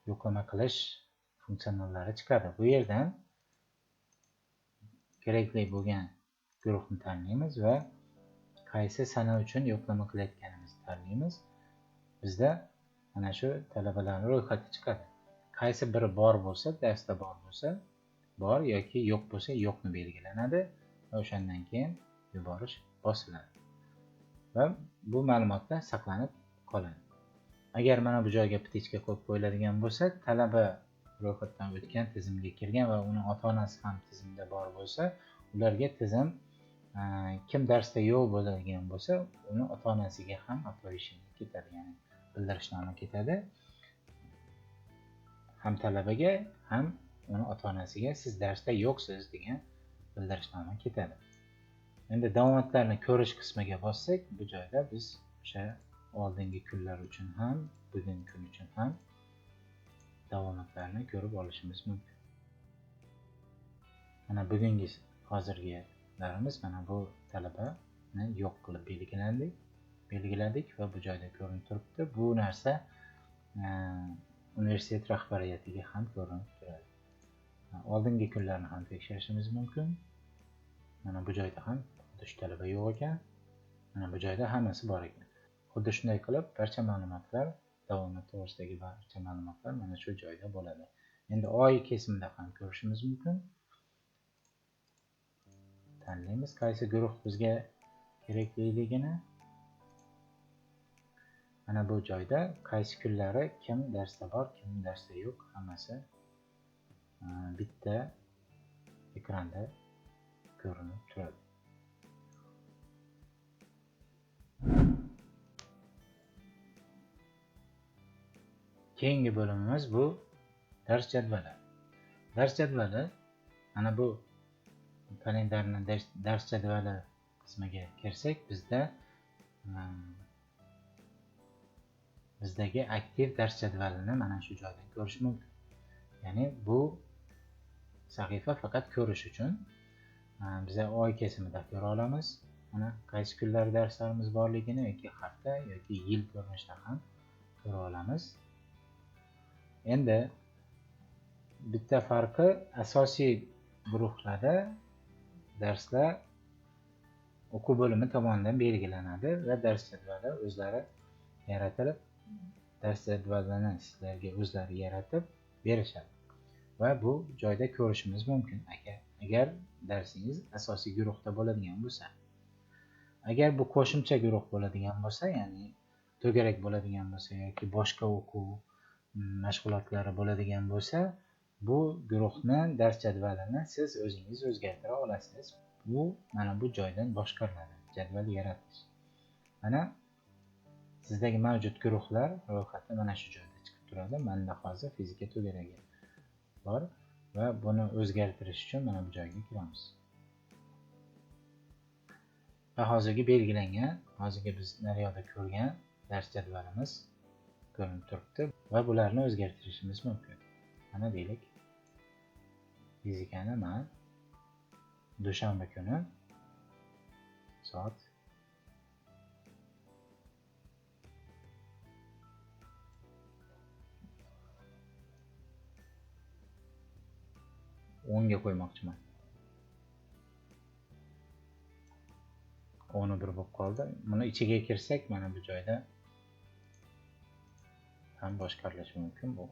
yo'qlama qilish funksionallari chiqadi. Bu yerdan kerakli bo'lgan guruhni tanlaymiz va qaysi sana uchun yo'qlama qilayotganimizni tanlaymiz. Bizda mana shu talabalarning ro'yxati chiqadi. Qaysi biri bor bo'lsa, darsda bor bo'lsa, bor yoki yo'q bo'lsa, yo'qni belgilanadi va o'shandan keyin yuborish bosiladi. Va bu ma'lumotlar saqlanib qoladi. Agar mana bu joyga ptichka qo'yib qo'yiladigan bo'lsa, talaba ro'yxatdan o'tgan, tizimga kirgan va uning ota-onasi ham tizimda bor bo'lsa, ularga tizim kim darsda yo'q bo'ladigan bo'lsa, uni ota-onasiga ham оповещение ketadi, ya'ni bildirishnoma ketadi. Ham talabaga, ham uni ota-onasiga siz darsda yo'qsiz degan bildirishnoma ketadi. Endi davomatlarni ko'rish qismiga bossak, bu joyda biz o'sha oldingi kunlar uchun ham, bugungi kun uchun ham davomatlarni ko'rib olishimiz mumkin. Mana bugungi hozirgilarimiz mana bu talabani yo'q qilib belgiladik va bu joyda ko'rinib turibdi. Bu narsa universitet rahbariyatiga ham ko'rinib turadi. Oldingi kunlarni ham tekshirishimiz mumkin. Mana bu joyda ham xuddi shu talaba yo'q ekan. Mana bu joyda hammasi bor ekan. Xuddi shunday qilib barcha ma'lumotlar, davomat to'g'risidagi barcha ma'lumotlar mana shu joyda bo'ladi. Endi oy kesimida ham ko'rishimiz mumkin. Tanlaymiz qaysi guruh bizga kerakliligini. Mana bu joyda qaysi kunlari kim darsda bor, kim darsda yo'q, hammasi bitta ekranda ko'rinib turadi. Keyingi bo'limimiz bu dars jadvali. Dars jadvali mana bu kalendarni dars jadvali qismiga kirsak, bizda bizdagi aktiv dars jadvalini mana shu joydan ko'rish mumkin. Ya'ni bu sahifa faqat ko'rish uchun. Biza oy kesimida ko'ra olamiz. Mana qaysi kunlar darslarimiz borligini yoki hafta yoki yil ko'rinishida ham ko'ra olamiz. Endi bitta farqi, asosiy guruhlarda darslar o'quv bo'limi tomonidan belgilanadi va dars jadvali o'zlari yaratilib, dars jadvalini sizlarga o'zlari yaratib, berishadi. Va bu joyda ko'rishimiz mumkin agar darsingiz asosiy guruhda bo'ladigan bo'lsa. Agar bu qo'shimcha guruh bo'ladigan bo'lsa, ya'ni to'garak bo'ladigan bo'lsa yoki boshqa o'quv mashg'ulotlari bo'ladigan bo'lsa, bu guruhni dars jadvalini siz o'zingiz o'zgartira olasiz. Bu mana bu joydan boshqariladi, jadval yaratish. Mana sizdagi mavjud guruhlar ro'yxati mana shu joyda chiqib turadi. Menda hozir fizika to'garagi bor va buni o'zgartirish uchun mana bu joyga kiramiz. Va hozirgi belgilangan, hozirgi biz naryoqda ko'rgan dars jadvalimiz ko'rinib turibdi va bularni o'zgartirishimiz mumkin. Mana deylik, fizikani men dushanba kuni soat 10ga qo'ymoqchiman. 10:01 bo'lib qoldi. Buni ichiga kirsak, mana bu joyda ham boshqarilishi mumkin. Bu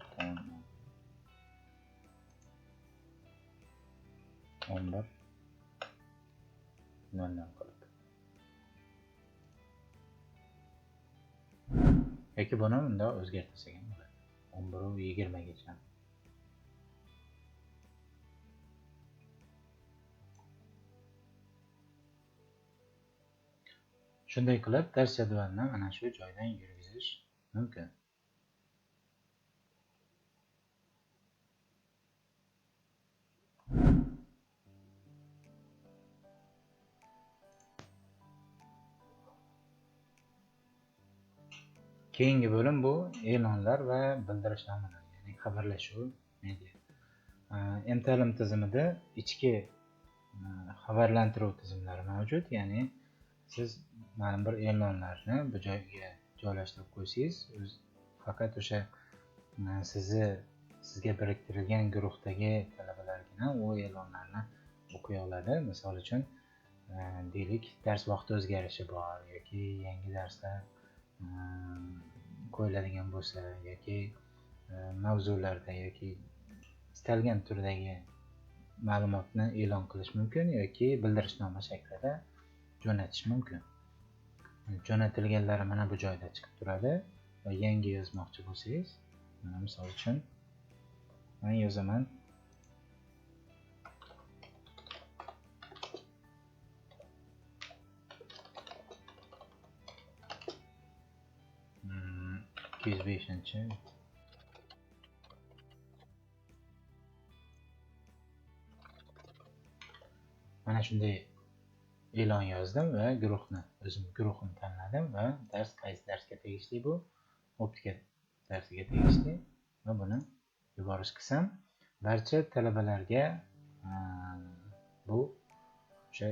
11:00 qilib. Yoki buni bunday o'zgartirsak ham bo'ladi. 11:20 gacha. Shunday qilib dars jadvalini mana shu joydan yurgizish mumkin. Keyingi bo'lim bu e'lonlar va bildirishnomalar, ya'ni xabarlashuv media. M-ta'lim tizimida ichki xabarlantiruv tizimlari mavjud, ya'ni siz ma'lum bir e'lonlarni bu joyga joylashtirib qo'ysangiz, faqat o'sha sizga biriktirilgan guruhdagi talabalargina u e'lonlarni o'qiy oladi. Misol uchun, deylik, dars vaqti o'zgarishi bor yoki yangi darslar qo'yiladigan bo'lsa yoki mavzularda yoki istalgan turdagi ma'lumotni e'lon qilish mumkin yoki bildirishnoma shaklida jo'natish mumkin. Jo'natilganlari mana bu joyda chiqib turadi va yangi yozmoqchi bo'lsangiz, mana misol uchun men yozaman 205. Mana shunday e'lon yozdim va guruhni, o'zim guruhimni tanladim va dars qaysi darsga tegishli, bu optika darsiga tegishli va buni yuborish qilsam, barcha talabalarga bu o'sha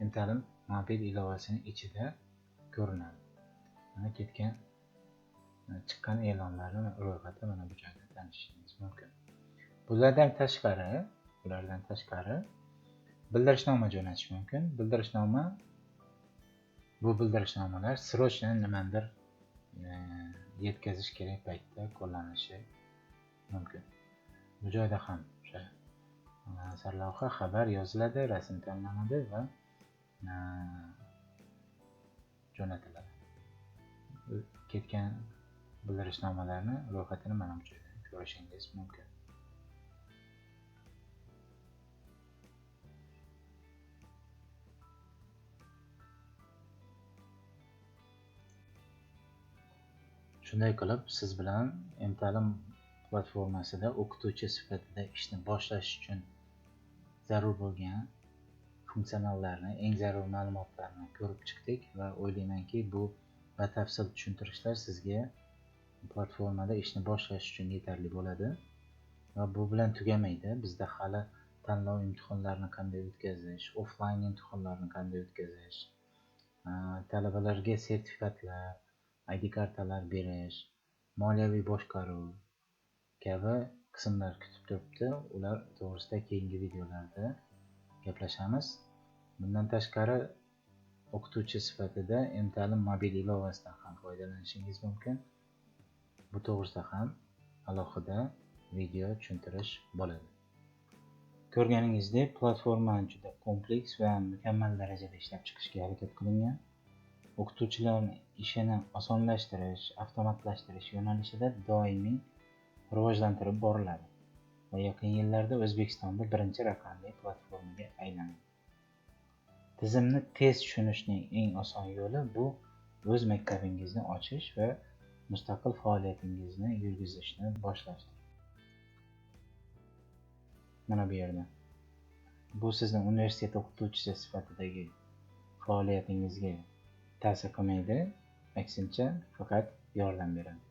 M-ta'lim mobil ilovasining ichida ko'rinadi. Mana ketgan chiqqan e'lonlarni ro'yxati mana bu joyda tanishishingiz mumkin. Bulardan tashqari bildirishnoma jo'natish mumkin. Bildirishnoma, bu bildirishnomalar срочно nimadir yetkazish kerak paytda qo'llanilishi mumkin. Bu joyda ham o'sha sarlavha, xabar yoziladi, rasm tanlanadi va jo'natiladi. Ketgan bildirishnomalarni ro'yxatini mana bu joyda ko'rishingiz mumkin. Shunday qilib, siz bilan M-ta'lim platformasida o'qituvchi sifatida ishni boshlash uchun zarur bo'lgan funksionallarni, eng zarur ma'lumotlarni ko'rib chiqdik va o'ylaymanki, bu batafsil tushuntirishlar sizga platformada ishni boshlash uchun yetarli bo'ladi. Va bu bilan tugamaydi. Bizda hali tanlov imtihonlarini qanday o'tkazish, offline imtihonlarni qanday o'tkazish, talabalarga sertifikatlar, ID kartalar berish, moliyaviy boshqaruv kabi qismlar kutib turibdi. Ular to'g'risida keyingi videolarda gaplashamiz. Bundan tashqari o'qituvchi sifatida M-ta'lim mobil ilovasidan ham foydalanishingiz mumkin. Bu to'g'risida ham alohida Video tushuntirish bo'ladi. Ko'rganingizdek, platforma juda kompleks va mukammal darajada ishlab chiqishga harakat qilingan. O'qituvchilarning ishini osonlashtirish, avtomatlashtirish yo'nalishida doimiy rivojlantirib boriladi va yaqin yillarda O'zbekistonda birinchi raqamli platformaga aylanadi. Tizimni tez tushunishning eng oson yo'li bu o'z maktabingizni ochish va mustaqil faoliyatingizni yurgizishni boshlashdir. Mana bu yerda. Bu sizni universitet o'qituvchisi sifatidagi faoliyatingizga ta'sir qilmaydi, aksincha, faqat yordam beradi.